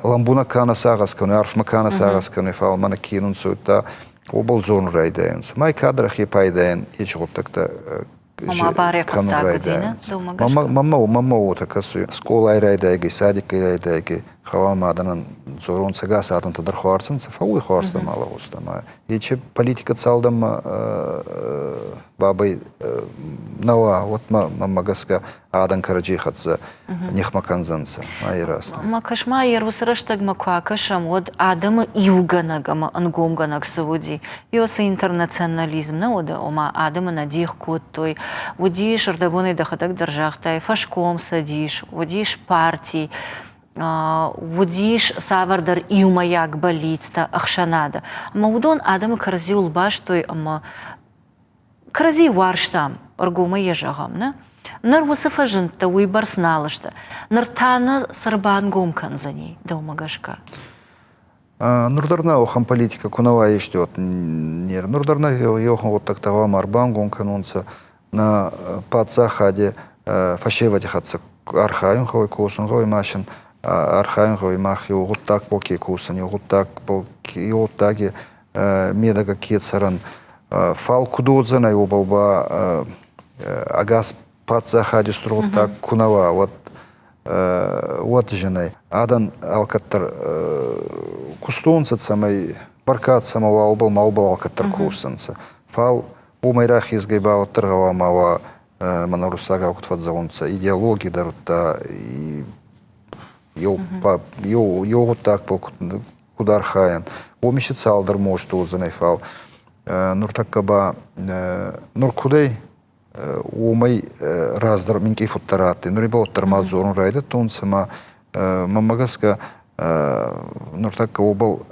лӕмбунӕг ка нӕ сагъӕс кӕнуй, арфмӕ ка нӕ сагъӕс кӕнуй, фал мӕнӕ кинунцӕ, удта уобӕл дзорун райдайунцӕ. Ма кадр ӕхе пайдайӕн ечи гъуддӕгтӕ Ома барӕ кӕнун гъуддаг уодзинӕ райдайунцӕ. дӕумӕ гӕсгӕ? Мӕмӕ уотӕ кӕсуй, скъолай райдайгӕй, садиккӕй райдайгӕй, гъӕуама адӕнӕн дзоронцӕ ӕгас адӕмтӕ дӕр хуарз ӕнцӕ, фӕууй хуарз ӕма лӕгъуз ӕма ечи политикӕ цалдӕнмӕ бабӕй нӕ уа, уӕд мӕмӕ гӕсгӕ адӕн кӕрӕдзей хӕццӕ нихмӕ кӕндзӕнцӕ. Ма раст. Ма кӕс-ма, уыцы рӕстӕгмӕ куы акӕсӕм, уӕд адӕмы иугӕнӕг ӕмӕ ӕнгомгӕнӕг цы уыди, уыцы интернационализм нӕ уыд, ома адӕмы нӕ дих кодтой. Уыдис, ӕрдӕбонӕй дӕхӕдӕг дӕр загътай, фӕскомцӕдис, уыдис парти, уыдис цавӕрдӕр иумӕйаг бӕллицтӕ ӕхсӕнады. Ӕмӕ уыдон адӕмы кӕрӕдзиуыл бастой ӕмӕ кӕрӕдзийы уарзтам, ӕргомӕй йӕ зӕгъӕм, нӕ? Ныр уыцы фӕзындтӕ уыйбӕрц нал сты. Ныр та нӕ цы рбангом кӕндзӕни, дӕумӕ гӕсгӕ? Нур дӕр нӕ уӕхӕн политикӕ ку нӕ уа ести уӕд нур дӕр нӕ еуӕхӕн гъуддӕгтӕ гъӕуама ӕрбангом кӕнонцӕ нӕ паддзахади фӕсевӕди хӕццӕ архайун гъӕуй, косун гъӕуй машин, архайун гъӕуй мах еу гъуддагбӕл ке косӕн, еу гъуддагбӕл еу гъуддаги медӕгӕ ке цӕрӕн. Фал куд уодзӕнӕй, уобӕл ба ӕгас паддзахади устур гъуддаг ку нӕ уа, уӕд уӕд зинӕй. Адӕн алкӕддӕр кустонцӕ, цӕмӕй бӕркад цӕмӕ уа, уобӕл ма уобӕл алкӕддӕр косунцӕ. Фал уомӕй рахезгӕй ба уӕддӕр гъӕуама уа, мӕнӕ уруссагау куд фӕдзӕгъунцӕ, идеологи дӕр удта еу еу гъуддагбӕл куд архайӕн. Уоми си цалдӕр мост уодзӕнӕй, фал нуртӕккӕ ба нур кудӕй уомӕй раздӕр минкъий фуддӕр адтӕй. Нур ибӕл уӕддӕр ма дзорун райдӕдтонцӕ ма мӕнмӕ гӕсгӕ нуртӕккӕ уобӕл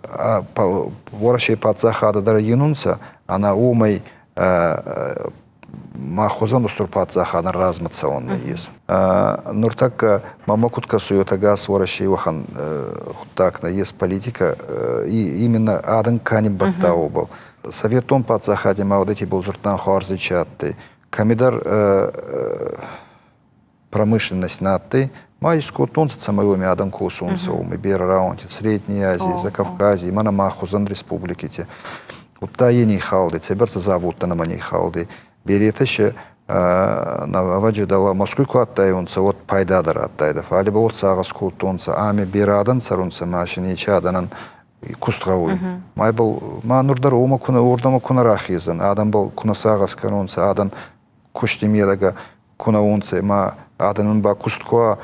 Уӕрӕсей паддзахадӕ дӕр йинунцӕ, ӕнӕ уомӕй мах хузӕн устур паддзахадӕн размӕ цӕун нӕййес. Нуртӕккӕ мӕмӕ куд кӕсуй, уотӕ ӕгас Уӕрӕсей уӕхӕн гъуддаг нӕййес политикӕ, именно адӕн ка ниббадта, уобӕл. Советтон паддзахади ма уодӕти болдзурдтан хуарзи чи адтӕй. Кӕмидӕр промышленность нӕ адтӕй, ма искодтонцӕ, цӕмӕй уоми адӕн косонцӕ, уоми берӕ рауӕнти, Средней Азии, Закавказье, мӕнӕ мах хузӕн республикити. Удта е нийхалдӕй, цӕйбӕрцӕ заводтӕ нӕмӕ нийхалдӕй. Беретӕ се ӕвӕджи дӕлӕ Москвй ку адтайонцӕ, уӕд пайдадӕр адтайдӕ. Фал ибӕл уӕд сагъӕс кодтонцӕ, ами берӕ адӕн цӕрунцӕ, ма си нечи адӕнӕн куст гъӕуй. Ма ибӕл ма нур дӕр уомӕ ку нӕ уордӕмӕ ку нӕ рахезӕн, адӕмбӕл ку нӕ сагъӕс кӕнонцӕ, адӕн кусти медӕгӕ ку нӕ уонцӕ, ма адӕнӕн ба куст ку уа,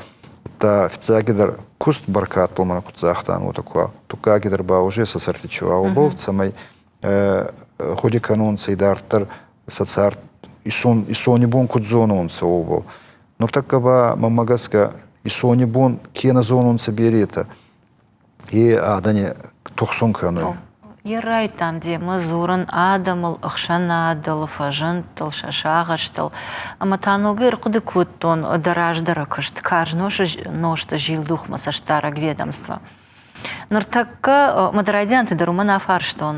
удта фиццагидӕр куст бӕркадбӕл мӕнӕ куд загътан, уотӕ ку уа, дуккагидӕр ба уже сӕ сӕрти чи уа, уобӕл, цӕмӕй гъуди кӕнонцӕ идарддӕр сӕ цард исон, исони бон куд зононцӕ, уобӕл. Нуртӕккӕ ба, мӕнмӕ гӕсгӕ, исони бон ке нӕ зонунцӕ беретӕ, е адӕни тухсун кӕнуй. Йе райдтам демӕ дзурын адӕмыл, ӕхсӕнадыл, фӕзындтыл, сӕ сагъӕстыл. Ӕмӕ та ногӕй ӕрхъуыды кодтон дӕ раздӕры куыст карз нозты зилдухмӕ цӕстдарӕг ведомство. Ныртӕккӕ мӕ дӕ райдианты дӕр уымӕн афарстон,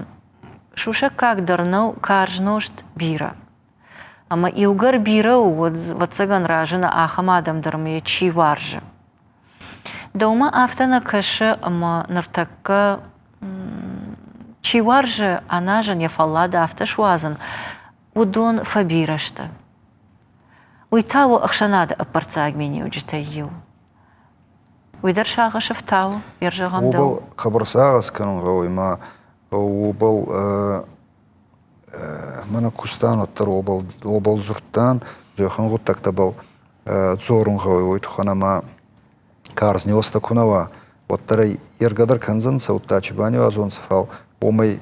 сусӕггаг дӕр нӕу карз нозт бирӕ. Ӕмӕ иугӕр бирӕ у, уӕд, ӕвӕццӕгӕн, разыны ахӕм адӕм дӕр ӕмӕ йӕ чи уарзы. Дӕумӕ афтӕ нӕ кӕсы, ӕмӕ ныртӕккӕ Чи уарзы аназын, йӕ фӕллад афтӕ суадзын, уыдон фӕбирӕ сты. Уый та у ӕхсӕнады ӕппӕрццаг миниуджытӕй иу. Уый дӕр сагъӕсы фтауы, йе рзӕгъӕм дӕу. Уобӕл хъӕбӕр сагъӕс кӕнун гъӕуй ма уобӕл мӕнӕ кустан, уӕддӕр уобӕл, уобӕл дзурдтан, уӕхӕн гъуддӕгтӕбӕл дзорун гъӕуй, уой туххӕн ӕма карз ниуӕзтӕ ку нӕ уа, уӕддӕр ӕй ергӕ дӕр кӕндзӕнцӕ, удта чи баниуазонцӕ, фал уомӕй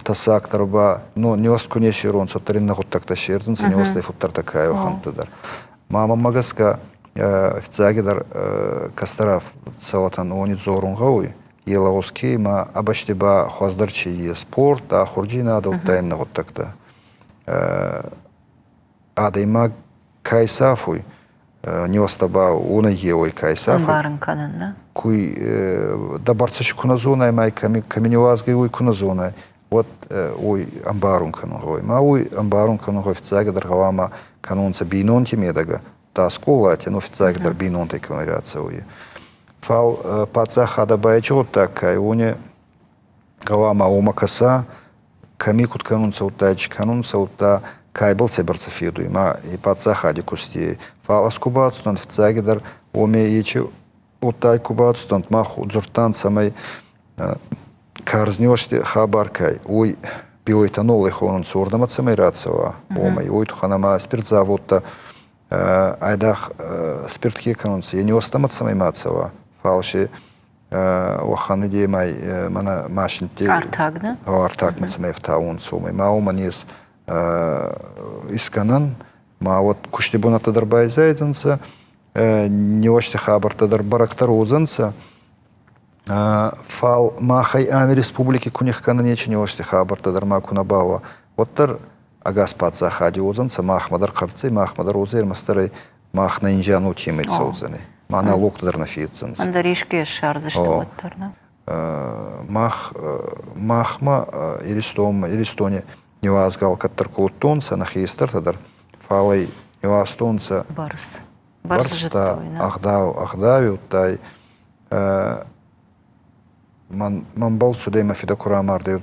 тӕссагдӕр ба ниуӕзт ку не ссеронцӕ, уӕддӕр иннӕ гъуддӕгтӕ ссердзӕнцӕ, ниуӕзтӕй фуддӕртӕ ка уӕхӕнттӕ дӕр. Ма мӕмӕ гӕсгӕ, фиццагидӕр кӕстӕр цӕуӕтӕн уони дзорун гъӕуй, Елауски ма абӕсти ба хуӕздӕр чи е спорт, ахурдзийнадӕ, удта иннӕ гъуддӕгтӕ. Адӕймаг ка исафуй, ниуӕзтӕ ба уонӕй еуей ка исафуй. Ӕмбарын кӕнын, нӕ? Куй дӕ бӕрцӕ ку нӕ зонай, ма кӕми, кӕми ниуазгӕй, уой ку нӕ зонай, уӕд уой ӕмбарун кӕнун гъӕуй. Ма уой ӕмбарун кӕнун гъӕуй фиццагидӕр гъӕуама кӕнонцӕ бийнонти медӕгӕ, та скъолати, ну, фиццагидӕр бийнонтӕй кӕмӕй рацӕуй. Фал паддзахадӕ ба ечи гъуддаг ка ӕй, уони гъӕуама уомӕ кӕса, кӕми куд кӕнунцӕ, удта чи кӕнунцӕ, удта кайбӕл цӕйбӕрцӕ федуй, ма и паддзахади кусти. Фал ӕз ку бацудтӕн, фиццагидӕр уоми ечи удта ку бацудтӕн, мах дзурдтан, цӕмӕй карз ниуӕзти хабар кӕй, уой биоэтанолӕй хонунцӕ, уордӕмӕ цӕмӕй рацӕуа, уомӕй. Уой туххӕн ӕма спиртзаводтӕ айдагъ спирт ке кӕнунцӕ, е ниуӕзтӕмӕ цӕмӕй ма цӕуа, фал си уӕхӕн идеймӕ мӕнӕ машинтти Артаг, нӕ? Артагмӕ цӕмӕй ӕфтауонцӕ, уомӕй. Ма уомӕн ес искӕнӕн, ма уӕд кусти бунӕттӕ дӕр байзайдзӕнцӕ, ниуӕзти хабӕрттӕ дӕр бӕрӕгдӕр уодзӕнцӕ. Фал махӕй ами республики ку нихкӕнӕн нечи ниуӕзти хабӕрттӕ дӕр ма ку нӕ бауа, уӕддӕр ӕгас паддзахади уодзӕнцӕ, махмӕ дӕр хъӕртдзӕй, махмӕ дӕр уодзӕй, ӕрмӕстдӕр ӕй мах нӕ инжианути темӕй цӕудзӕнӕй. Ма налог дӕр нӕ феддзӕнцӕ. Ӕндӕр еске ссардзысты уӕддӕр, нӕ? Мах, махмӕ Иристонмӕ, Иристони ниуазгӕ алкӕддӕр кодтонцӕ, нӕ хестӕртӕ дӕр, фал ӕй ниуазтонцӕ бӕрц. Бӕрцтӕ, ӕгъдау, ӕгъдауи удтай Мӕнбӕл цудӕй мӕ фидӕ ку рамардӕй,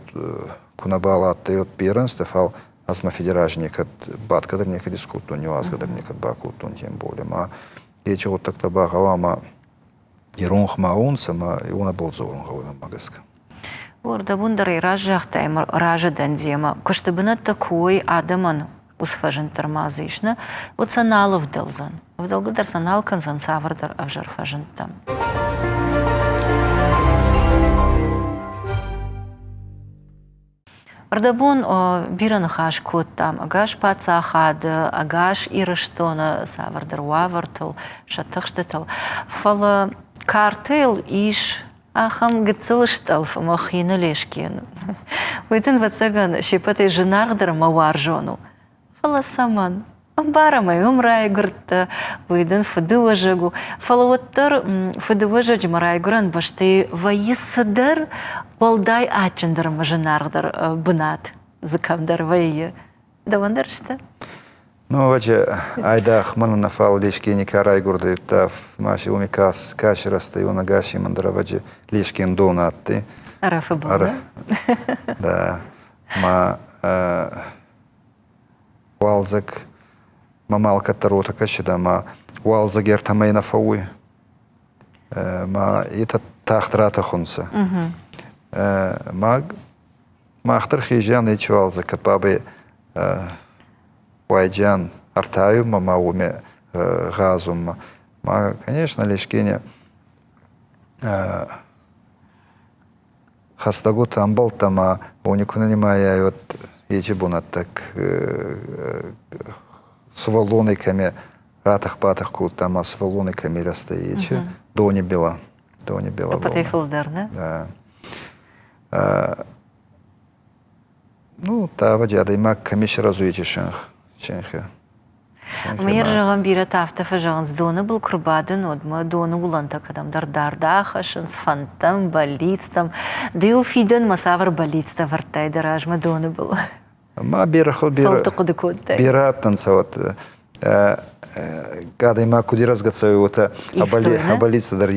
ку нӕбал адтӕй, уӕд берӕ ӕнзтӕ, фал ӕз мӕ фиди рази некӕд бадгӕ дӕр некӕд искодтон, ниуазгӕ дӕр некӕд бакодтон тем более. Ма ечи гъуддӕгтӕ ба гъӕуама иронх ма унцӕ ма уонӕбӕл дзорун гъӕуй мӕнмӕ гӕсгӕ. Уордӕбун дӕр ӕй разагътай ӕма разы дӕн демӕ. Куысты бынӕттӕ ку уой адӕмӕн уыцы фӕзынд дӕр ма дзы ис, нӕ, уӕд сӕ нал ӕвдӕлдзӕн. Ӕвдӕлгӕ дӕр сӕ нал кӕндзӕн цавӕрдӕр ӕвзӕр фӕзындтӕм. Ӕрдӕбон бирӕ ныхас кодтам ӕгас паддзахады, ӕгас Ирыстоны цавӕрдӕр уавӕртыл, сӕ тыхстытыл. Фӕлӕ картӕйыл ис ахӕм гыццыл стъӕлф ӕмӕ хины лескен. Уый дын, ӕвӕццӕгӕн, се ппӕтӕй зынаргъдӕр ӕмӕ уарзон у. Фӕлӕ цӕмӕн? Ӕмбарӕм ӕй, уым райгуырдтӕ, уый дын фыдыуӕзӕг у. Фӕлӕ уӕддӕр фыдыуӕзӕджы мӕ райгуырӕн бӕстӕйы вӕййы цыдӕр уӕлдай адджындӕр ӕмӕ зынаргъдӕр бынат дзы кӕмдӕр вӕййы. Дӕуӕн дӕр сты? Ну, ӕвӕджи, айдагъ мӕнӕн нӕ, фал Лескени ка райгурдӕй, удта ма си уоми ка, ка сирӕзтӕй, уонӕ мӕн дӕр ӕвӕджи Лескен дон адтӕй. Ӕрӕфы был, Да. Ма уалдзӕг мӕмӕ алкӕддӕр уотӕ кӕсидӕ, ӕма уалдзӕг ӕртӕмӕй нӕ фӕууй. Ма етӕ тагъд ратӕхунцӕ. Ма мах дӕр хезиан ечи уалдзӕг, кӕд бабӕй уайджиан ӕртайунмӕ ма уоми гъазунмӕ. Ма, конечно, Лешкене хӕстӕгутӕ ӕмбӕлттӕ ма уони ку нӕ нимайай, уӕд ечи бунӕттӕг сувӕллони кӕми ратӕх-батӕх кодта ӕма сувӕллони кӕми рӕзтӕй ечи дони билӕ. Дони билӕ. Ӕппӕтӕй фулдӕр, нӕ? Да. Ну, тавӕджи адӕймаг кӕми сирӕзуй ечи синх, синхи. Мӕ зӕгъӕм, бирӕтӕ афтӕ фӕзӕгъынц, доны был куы рбадын, уӕд мӕ доны уылӕнтӕ кӕдӕмдӕр дард ахӕссынц, фӕндтӕм, бӕллицтӕм. Ды-иу фидӕнмӕ цавӕр бӕллицтӕ ӕвӕрдтай дӕ размӕ доны был? Ма берӕ Цӕуылты хъуыды кодтай? Берӕ адтӕнцӕ уӕд. Адӕймаг куд ирӕзгӕ цӕуй, уотӕ абӕлицӕ дӕр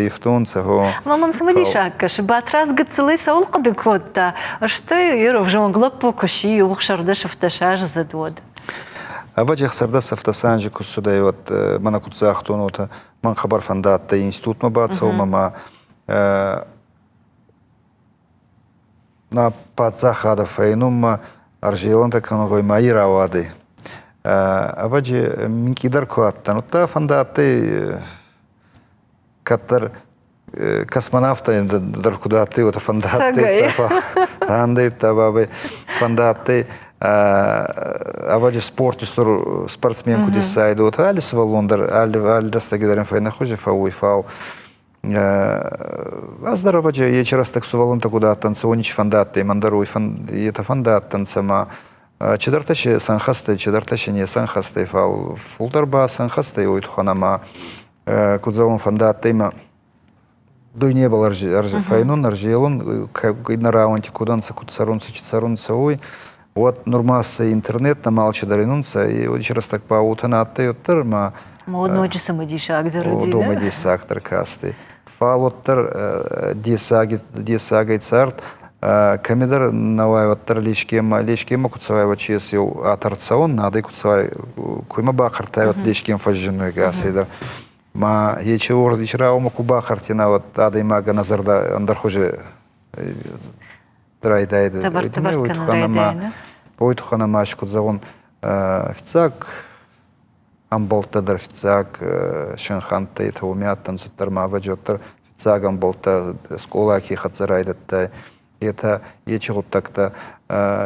ивтонцӕ. Ма мӕм цымыдисаг кӕсы, Батрадз гыццылӕй цӕуыл хъуыды кодта, стӕй йе взонг лӕппу куы сси, 16-ӕхсӕрдӕсаздзыд уӕд. Ӕвӕджи 16-ӕхсӕрдӕс анзи ку цудӕй, уӕд мӕнӕ куд загътон, уотӕ мӕн хъӕбӕр фӕндадтӕй институтмӕ бацӕунмӕ ма нӕ паддзахадӕ фӕйнунмӕ ӕрзелӕнтӕ кӕнуй ма и рауадӕй. Ӕвӕджи минкъийдӕр ку адтӕн, удта фӕндадтӕй кӕддӕр космонавтӕй дӕр куд адтӕй, уотӕ фӕндадтӕй. Рандӕйдта бабӕй фӕндадтӕй ӕвӕджи спорти спортсмен куд иссайдӕ, уотӕ алли сувӕллон дӕр алли рӕстӕги дӕр ин фӕйнӕхузи фӕууй, фал Ӕз дӕр ӕвӕджи ечи рӕстӕг сувӕллӕнттӕ куд адтӕнцӕ, уони чи фӕндадтӕй, мӕн дӕр уой етӕ фӕндадтӕнцӕ ма чидӕртӕ си сӕнхӕстӕй, чидӕртӕ си не сӕнхӕстӕй, фал фулдӕр ба сӕнхӕстӕй уой туххӕн ӕма куд зӕгъон, фӕндадтӕй мӕ дуйнебӕл фӕйнун, ӕрзелун, иннӕ рауӕнти куд ӕнцӕ, куд цӕрунцӕ, чи цӕрунцӕ, уой. Уӕд нурма сӕ интернет нӕма алчидӕр инунцӕ, ечи рӕстӕг ба уотӕ нӕ адтӕй уӕддӕр ма Ноджы цымыдисагдӕр уыди, Домӕ дессагдӕр кастӕй. Фал уӕддӕр дессагӕй цард кӕмидӕр нӕуай уӕддӕр Лескемӕ, Лескемӕ ку цӕуай, уӕд чи ес еу ӕрцӕуӕн надӕй ку цӕуай, куймӕ бахъӕртай, уӕд Лескем фӕззиннуй гасӕй дӕр. Ма ечи уордич раумӕ ку бахъӕртинӕ, уӕд адӕймагӕн ӕ зӕрдӕ ӕндӕрхузи райдайдӕ. Уой туххӕн ӕма куд зӕгъун, фиццаг ӕмбӕлттӕ дӕр фиццаг синхӕнттӕ етӕ уоми адтӕнцӕ уӕддӕр ма ӕвӕдзи уӕддӕр фиццаг ӕмбӕлттӕ скъолай ке хӕццӕ райдӕдтай, етӕ ечи гъуддӕгтӕ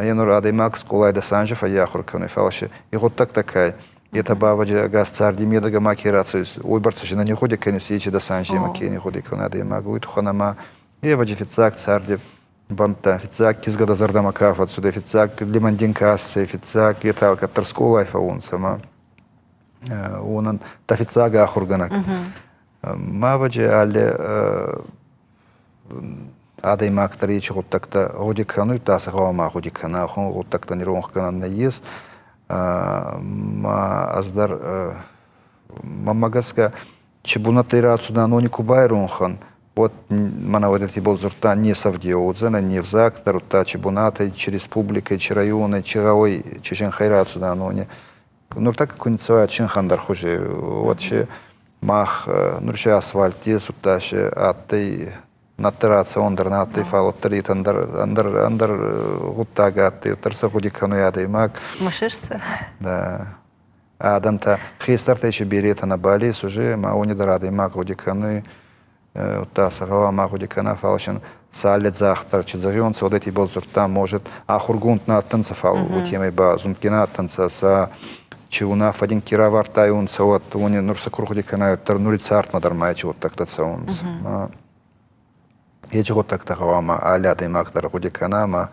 е нур адӕймаг скъолай дӕс анзи фӕййахур кӕнуй, фал си и гъуддӕгтӕ ка етӕ ба ӕвӕдзи ӕгас царди медӕгӕ ма ке рацӕуй, уойбӕрцӕ си нӕ нигъгъуди кӕнис, ечи дӕс анземӕ ке нигъгъуди кӕнуй адӕймаг, уой туххӕн ӕма ӕвӕдзи фиццаг царди бӕнттӕ. Фиццаг кизгӕ дӕ зӕрдӕмӕ ка фӕццудӕй, фиццаг лимондин ка иссӕй, фиццаг етӕ алкӕддӕр скъолай фӕуунцӕ ма уонӕн дӕ фиццаг ахургӕнӕг. Ма ӕвӕджи алли адӕймаг дӕр ечи гъуддӕгтӕ гъуди кӕнуй, да сӕ гъӕуама гъуди кӕна, гъуддӕгтӕн иронх кӕнӕн нӕййес. Ма ӕз дӕр мӕмӕ гӕсгӕ чи бунӕттӕй рацудан, уони ку байронх ан, уӕд мӕнӕ уӕдӕти бол дзурдта не сӕвдеуӕ уодзӕнӕй, не взаг дӕр, удта чи бунатӕй, чи республикӕй, чи районӕй, чи гъӕуӕй, чи зӕнхӕй рацудан, уони. Нуртӕккӕ ку ниццӕуа чинхан дӕр хузи, уӕд си мах нур си асфальт ес, удта си адтӕй нӕдтӕ рацӕуӕн дӕр нӕ адтӕй, фал уӕддӕр етӕ ӕндӕр, ӕндӕр, ӕндӕр гъуддаг адтӕй, уӕддӕр сӕ гъуди кӕнуй адӕймаг. Мысыс сӕ? Да. Адӕмтӕ хестӕртӕй си беретӕ нӕбал ес уже, ма уони дӕр адӕймаг гъуди кӕнуй, удта сӕ гъӕуама гъуди кӕна, фал син сӕ алли дзагъд чи зӕгъионцӕ, уӕдӕти ибӕл дзурдта, может, ахургонд нӕ адтӕнцӕ, фал уотемӕй ба зундгин адтӕнцӕ, сӕ чи унаффӕ дин ке равардтайуонцӕ, уӕд уони нур сӕ ку гъуди кӕнай, уӕддӕр нури цардмӕ дӕр ма ечи гъуддӕгтӕ цӕунцӕ. Ечи гъуддӕгтӕ гъӕуама алли адӕймаг дӕр гъуди кӕна ӕма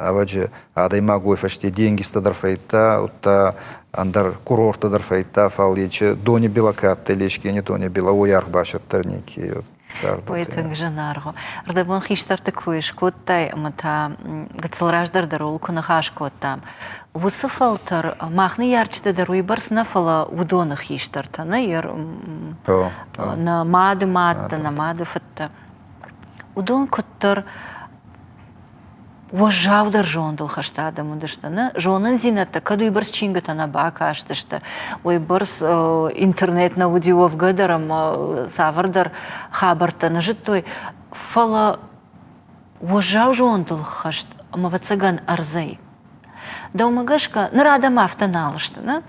ӕвӕджи адӕймаг уой фӕсте денгизтӕ дӕр фӕййидта, удта ӕндӕр курорттӕ дӕр фӕййидта, фал ечи дони билӕ ка адтӕй, Лескени дони билӕ, уой аргъ басӕттӕр неке цард. Ой, тынг зынаргъ у. Ӕрдӕбон хистӕрты кой скодтай ӕмӕ та гыццыл раздӕр дӕр ууыл куы ныхас кодтам. Уыцы фӕлтӕр мах ныййарджытӕ дӕр уыйбӕрц нӕ, фӕлӕ уыдоны хистӕртӕ, нӕ, нӕ мады мӕдтӕ, нӕ мады фыдтӕ. Уыдон куыддӕр уӕззаудӕр зондыл хӕст адӕм уыдысты. Нӕ зонындзинӕдтӕ кӕд уыйбӕрц чингуытӕ нӕ бакастысты, уыйбӕрц интернет нӕ уыди уӕвгӕ дӕр ӕмӕ цавӕрдӕр хабӕрттӕ нӕ зыдтой, фӕлӕ уӕззау зондыл хӕст ӕмӕ, ӕвӕццӕгӕн, ӕрдзӕй. Дӕумӕ гӕсгӕ, ныр адӕм афтӕ нал сты, нӕ?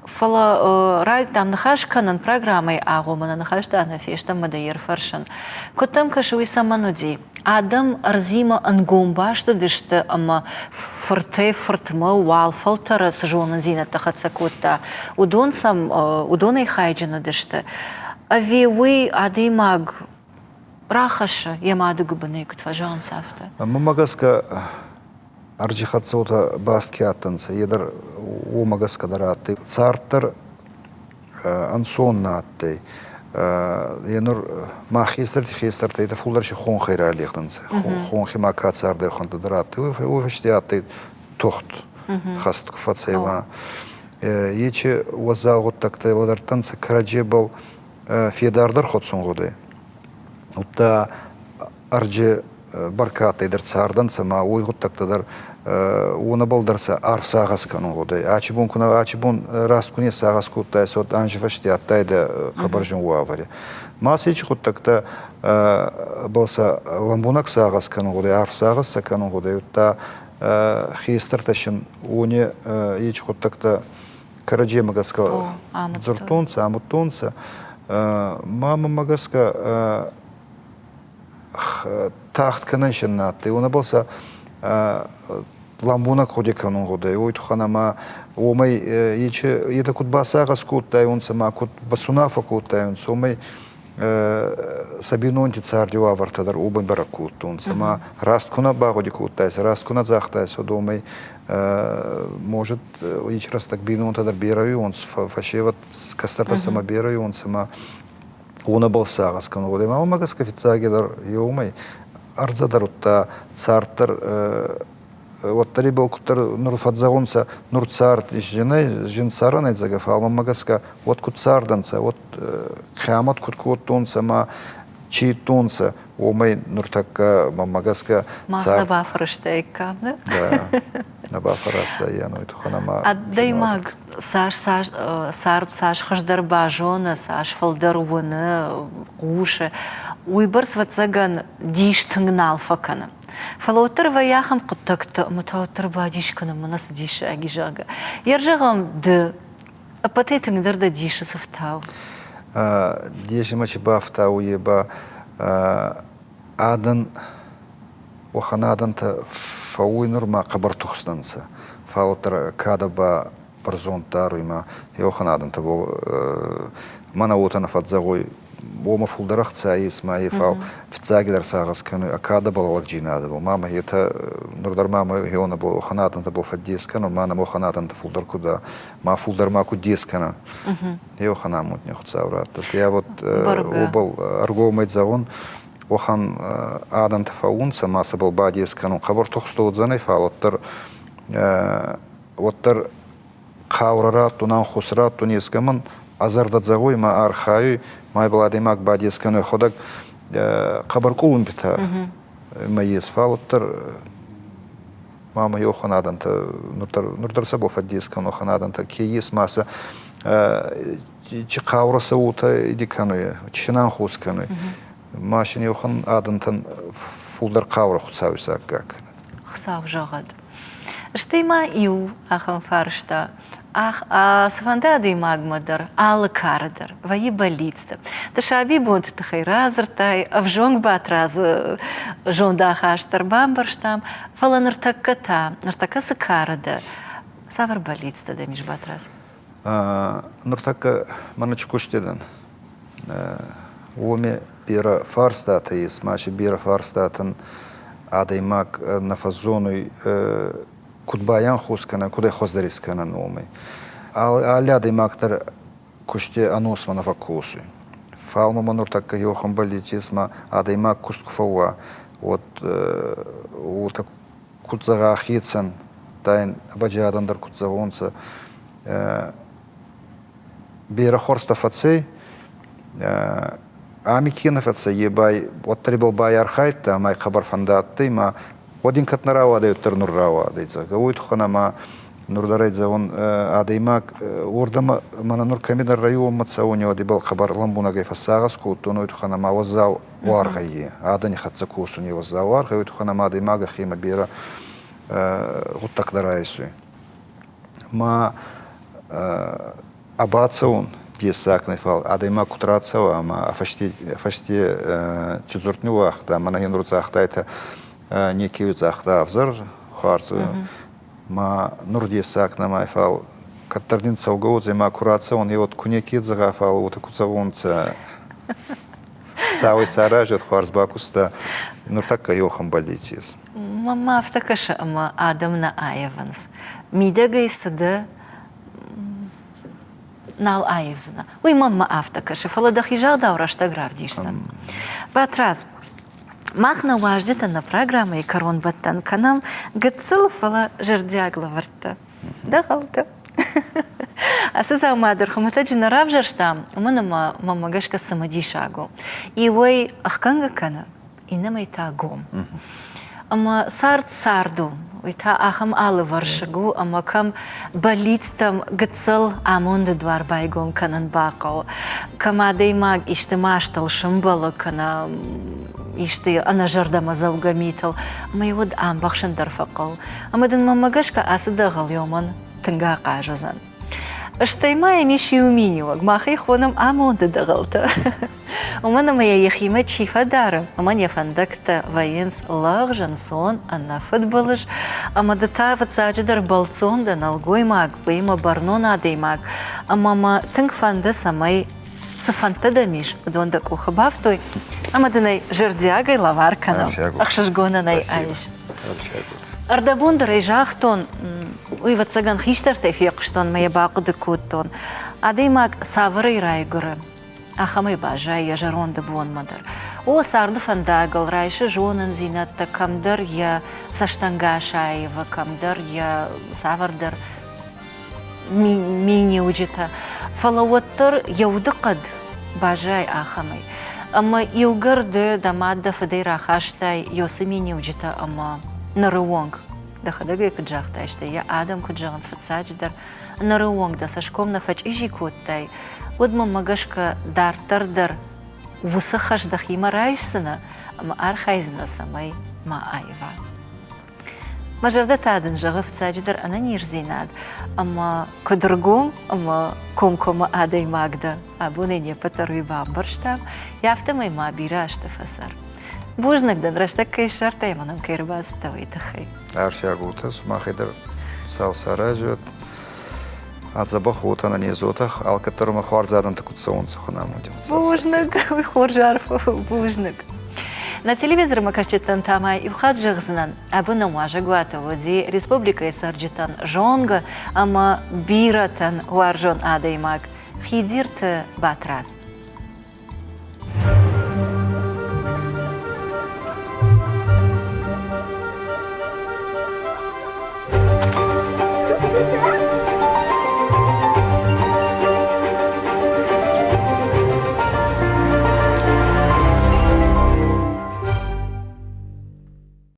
Фӕлӕ райдыдтам ныхас кӕнын программӕйы агъоммӕ, нӕ ныхӕстӕ нӕ фестӕм ӕмӕ дӕ йе рфӕрсын. Куыд дӕм кӕсы, уый цӕмӕн уыди? Адӕм ӕрдзимӕ ӕнгом баст уыдысты ӕмӕ фыртӕй-фыртмӕ уал фӕлтӕры цы зонындзинӕдтӕ хӕццӕ кодта, уыдон сӕм уыдонӕй хайджын уыдысты? Ӕви уый адӕймаг рахӕссы йӕ мады гуыбынӕй, куыд фӕзӕгъынц, афтӕ? Мӕнмӕ гӕсгӕ, ӕрдзи хӕццӕ уотӕ баст ке адтӕнцӕ, е дӕр уомӕ гӕсгӕ дӕр адтӕй. Цард дӕр ӕнцон нӕ адтӕй. Е нур мах хестӕрти хестӕртӕ етӕ фулдӕр си хонхӕй ралигъдӕнцӕ. Хонхи ма ка цардӕй, хуӕнтӕ дӕр адтӕй. Уой фӕсте адтӕй тухт хӕст ку фӕцӕй ма. Ечи уӕззау гъуддӕгтӕ лӕдӕрдтӕнцӕ кӕрӕдзебӕл федардӕр хуӕцун гъудӕй. Удта ӕрдзи бӕркадтӕй дӕр цардӕнцӕ ма уой гъуддӕгтӕ дӕр уонӕбӕл дӕр сӕ арф сагъӕс кӕнун гъудӕй. Ачи бон ку ачи бон раст ку не сагъӕс кодтайсӕ, уӕд анзи фӕсте адтайдӕ хъӕбӕр зин уавӕри. Ма сӕ ечи гъуддӕгтӕ бал сӕ лӕмбунӕг сагъӕс кӕнун гъудӕй, арф сагъӕс сӕ кӕнун гъудӕй, удта хестӕртӕ син уони ечи гъуддӕгтӕ кӕрӕдземӕ гӕсгӕ дзурдтонцӕ, амудтонцӕ. Ма мӕмӕ гӕсгӕ тагъд кӕнӕн син нӕ адтӕй. Уонӕбӕл сӕ лӕмбунӕг гъуди кӕнун гъудӕй. Уой туххӕн ӕма уомӕй етӕ куд басагъӕс кодтайуонцӕ ма куд басунаффӕ кодтайуонцӕ, уомӕй сӕ бийнонти царди уавӕртӕ дӕр уомӕй бӕрӕг кодтонцӕ. Ма раст ку нӕ багъуди кодтайсӕ, раст ку нӕ загътайсӕ, уӕд уомӕй может, ич рӕстӕг бийнонтӕ дӕр берӕ уионцӕ, фӕсевӕд кӕстӕртӕ сӕмӕ берӕ уионцӕ ма уонӕбӕл сагъӕс кӕнун гъудӕй. Ма уомӕ гӕсгӕ фиццагидӕр еумӕй ӕрдзӕ дӕр удта цард дӕр уӕддӕр ибӕл куддӕр нур фӕдзӕгъунцӕ, нур цард исзинӕй, зин цӕрӕн ӕй зӕгъгӕ, фал мӕнмӕ гӕсгӕ уӕд куд цардӕнцӕ, уӕд хъиамӕт куд кодтонцӕ ма чидтонцӕ, уомӕй нуртӕккӕ мӕнмӕ гӕсгӕ Мах нӕ бафӕрӕзтаиккам, нӕ? Нӕ бафӕразтаййан уой туххӕн ӕма Адӕймаг цас цард цас хуыздӕр базоны, цас фылдӕр уыны, хъусы, уыйбӕрц, ӕвӕццӕгӕн, дис тынг нал фӕкӕны. Фӕлӕ уӕддӕр вӕййы ахӕм хъуыддӕгтӕ, ӕмӕ та уӕддӕр бадис кӕнӕм, мӕнӕ цы диссаг и, зӕгъгӕ. Йе рзӕгъӕм ды ӕппӕтӕй тынгдӕр дӕ дисы цы фтауы? Дисы мӕ чи бафтауы, е ба адӕн уӕхӕн адӕнтӕ фӕууй нур ма хъӕбӕр тухстӕнцӕ. Фал уӕддӕр кадӕ ба бӕрзонд даруй ма еуӕхӕн адӕнтӕ мӕнӕ уотӕ нӕ фӕдзӕгъуй, уомӕ фулдӕр ӕхца ес ма е, фал фиццагидӕр сагъӕс кӕнуй, а кадӕбӕл лӕгджийнадӕбӕл. Ма мӕ етӕ нур дӕр ма мӕ хеуонӕбӕл уӕхӕн адӕнтӕбӕл фӕддес кӕнун, ма нӕмӕ уӕхӕн адӕнтӕ фулдӕр ку да, ма фулдӕр ма ку дес кӕнӕ. Еуӕхӕн амонд не Хуцау раттӕд. Я вот уобӕл ӕргомӕй зӕгъун, уӕхӕн адӕнтӕ фӕуунцӕ, ма сӕбӕл бадес кӕнун хъӕбӕр тухст уодзӕнӕй, фал уӕддӕр уӕддӕр хъаурӕ раттун, ӕнхус раттун ескӕмӕн, ӕ зӕрдӕ зӕгъуй ма архайуй, ма ибӕл адӕймаг бадес кӕнуй, ӕхуӕдӕг хъӕбӕр къулумпитӕ ма ес, фал уӕддӕр ма ма еуӕхӕн адӕнтӕ нур дӕр сӕбӕл фӕддес кӕнун, уӕхӕн адӕнтӕ ке ес, ма сӕ чи хъаурӕ сӕ уотӕ иди кӕнуй, чи син ӕнхус кӕнуй. Ма син еуӕхӕн адӕнтӕн фулдӕр хъаурӕ Хуцауи саккаг. Хуцау зӕгъӕд. Стӕй ма иу ахӕм фарста. Цыфӕнды адӕймагмӕ дӕр, алы кары дӕр вӕййы бӕллицтӕ. Ды сабибонты тыххӕй радзырдтай, ӕвзонг Батрадзы зондахаст дӕр бамбӕрстам, фӕлӕ ныртӕккӕ та, ныртӕккӕ цы кары дӕ, цавӕр бӕллицтӕ дӕм ис, Батрадз? Ныртӕккӕ мӕнӕ чи куысты дӕн, уоми берӕ фарстатӕ ес, ма си берӕ фарстатӕн адӕймаг нӕ фӕззонуй, куд байанхос кӕнӕн, куд ӕй хуӕздӕр искӕнӕн, уомӕй. Алли адӕймаг дӕр кусти ӕносмӕ нӕ фӕккосуй. Фал мӕмӕ нуртӕккӕ еуӕхӕн бӕллиц ес, ма адӕймаг куст ку фӕууа, уӕд уотӕ куд зӕгъа хецӕн, дайн ӕвӕджиадӕн дӕр куд зӕгъонцӕ, берӕ хуӕрзтӕ фӕцӕй, ами ке нӕ фӕцӕй, е ба уӕддӕр ибӕл байархайдта ӕма хъӕбӕр фӕндадтӕй ма уӕд ин кӕд нӕ рауадӕй, уӕддӕр нур рауадӕй, зӕгъгӕ. Уой туххӕн ӕма нур дӕр ӕй зӕгъун, адӕймаг уордӕмӕ мӕнӕ нур кӕмидӕр районмӕ цӕун, уӕд ибӕл хъӕбӕр лӕмбунӕгӕй фӕссагъӕс кодтон, уой туххӕн ӕма уӕззау уаргъӕй е, адӕни хӕццӕ косун е уӕззау уаргъӕй, уой туххӕн ӕма адӕймаг ӕхемӕ берӕ гъуддӕгтӕ дӕр райсуй. Ма абацӕун дессаг нӕ, фал адӕймаг куд рацӕуа ӕма фӕсте фӕсте чи дзурд ниууагъта, мӕнӕ хе нур загътайтӕ, неке загъта ӕвзӕр хуарз ма нур дессаг нӕмӕ, фал кӕддӕр дин цӕугӕ уодзӕй ма ку рацӕуон, е уӕд ку неке зӕгъа, фал уотӕ ку цӕуонцӕ. Цауӕй саразӕд, хуарз бакуста, нуртӕккӕ еуӕхӕн бӕллиц ес. Мӕнмӕ афтӕ кӕсы, ӕмӕ адӕм нӕ аивынц. Мидӕгӕй цы дӕ, нал аивдзынӕ. Уый мӕнмӕ афтӕ кӕсы, фӕлӕ дӕхи загъдау рӕстӕг равдисдзӕн. Батрадз, мах нӕ уазджытӕн нӕ программӕйы кӕронбӕттӕн кӕнӕм гыццыл, фӕлӕ зӕрдиаг лӕвӕрттӕ. Дӕгъӕлтӕ. Ацы дзаума дӕр хуымӕтӕджы нӕ равзӕрстам, уымӕн ӕмӕ мӕнмӕ гӕсгӕ цымыдисаг у. Иуӕй ӕхгӕнгӕ кӕны, иннӕмӕй та гом. Ӕмӕ цард цард у, уый та ахӕм алывӕрсыг у, ӕмӕ кӕм бӕллицтӕм гыццыл амонды дуар байгом кӕнын бахъӕуы, кӕм адӕймаг исты мастыл сӕмбӕлы кӕнӕ исты ӕнӕзӕрдӕмӕдзӕугӕ митыл, ӕмӕ уӕд ӕмбӕхсын дӕр фӕхъӕуы. Ӕмӕ дын мӕнмӕ гӕсгӕ ацы дӕгъӕл уымӕн тынг ахъаз уыдзӕн. Стӕй ма йӕм ис иу миниуӕг, мах ӕй хонӕм амонды дӕгъӕлтӕ. Уымӕн ӕмӕ йӕ йӕхимӕ чи фӕдары, уымӕн йӕ фӕндӕгтӕ вӕййынц лӕгъз, ӕнцон, ӕнӕфыдбылыз. Ӕмӕ ды та фыццаджыдӕр бӕлццон дӕ, нӕлгоймаг, уыимӕ бӕрнон адӕймаг. Ӕмӕ мӕ тынг фӕнды, цӕмӕй цы фӕндтӕ дӕм ис, уыдон дӕ къухы бафтой ӕмӕ дын ӕй зӕрдиагӕй лӕвар кӕнӕм. Ӕхсызгонӕн ӕй айс. Ӕрдӕбон дӕр ӕй загътон, уый, ӕвӕццӕгӕн, хистӕртӕй фехъуыстон ӕмӕ йӕ бахъуыды кодтон. Адӕймаг цавӕрӕй райгуыры, ахӕмӕй баззайы йӕ зӕронды бонмӕ дӕр. О, царды фӕндагыл райсы зонындзинӕдтӕ, кӕмдӕр йӕ цӕстӕнгас аивы, кӕмдӕр йӕ цавӕрдӕр миниуджытӕ, фӕлӕ уӕддӕр йӕ удыхъӕд баззайы ахӕмӕй. Ӕмӕ иугӕр ды дӕ мад дӕ фыдӕй рахастай йоцы миниуджытӕ ӕмӕ ныры онг, дӕхӕдӕг ӕй куыд загътай, стӕй йӕ адӕм куыд зӕгъынц фыццаджыдӕр, ныры онг дӕ цӕсгом нӕ фӕчъизи кодтай, уӕд мӕнмӕ гӕсгӕ дарддӕр дӕр уыцы хӕс дӕхимӕ райсдзынӕ ӕмӕ архайдзынӕ, цӕмӕй ма аива. Мӕ зӕрдӕ та дын зӕгъы фыццаджыдӕр ӕнӕниздзинад ӕмӕ куыд ӕргом ӕмӕ комкоммӕ адӕймаг дӕ, абонӕй не ппӕт дӕр уый бамбӕрстам, афтӕмӕй ма бирӕ азты фӕцӕр. Бузныг дын, рӕстӕг кӕй ссардтай ӕмӕ нӕм кӕй ӕрбацыдтӕ, уый тыххӕй. Арфиаг утӕ, сымахӕй дӕр Хуыцау саразӕд. Адзӕбӕх уотӕ ӕнӕнез уотӕ, алкӕддӕр мӕ хуарз адӕмтӕ куд цӕуонцӕ, хунамонди Хуцау. Бузныг, уый хорз арфӕ у, бузныг. Нӕ телевизормӕ кӕсджытӕн та ма иу хатт зӕгъдзынӕн, абон нӕм уазӕгуаты уыди республикӕйы цӕрджытӕн зонгӕ ӕмӕ бирӕтӕн уарзон адӕймаг Хидирты Батрадз.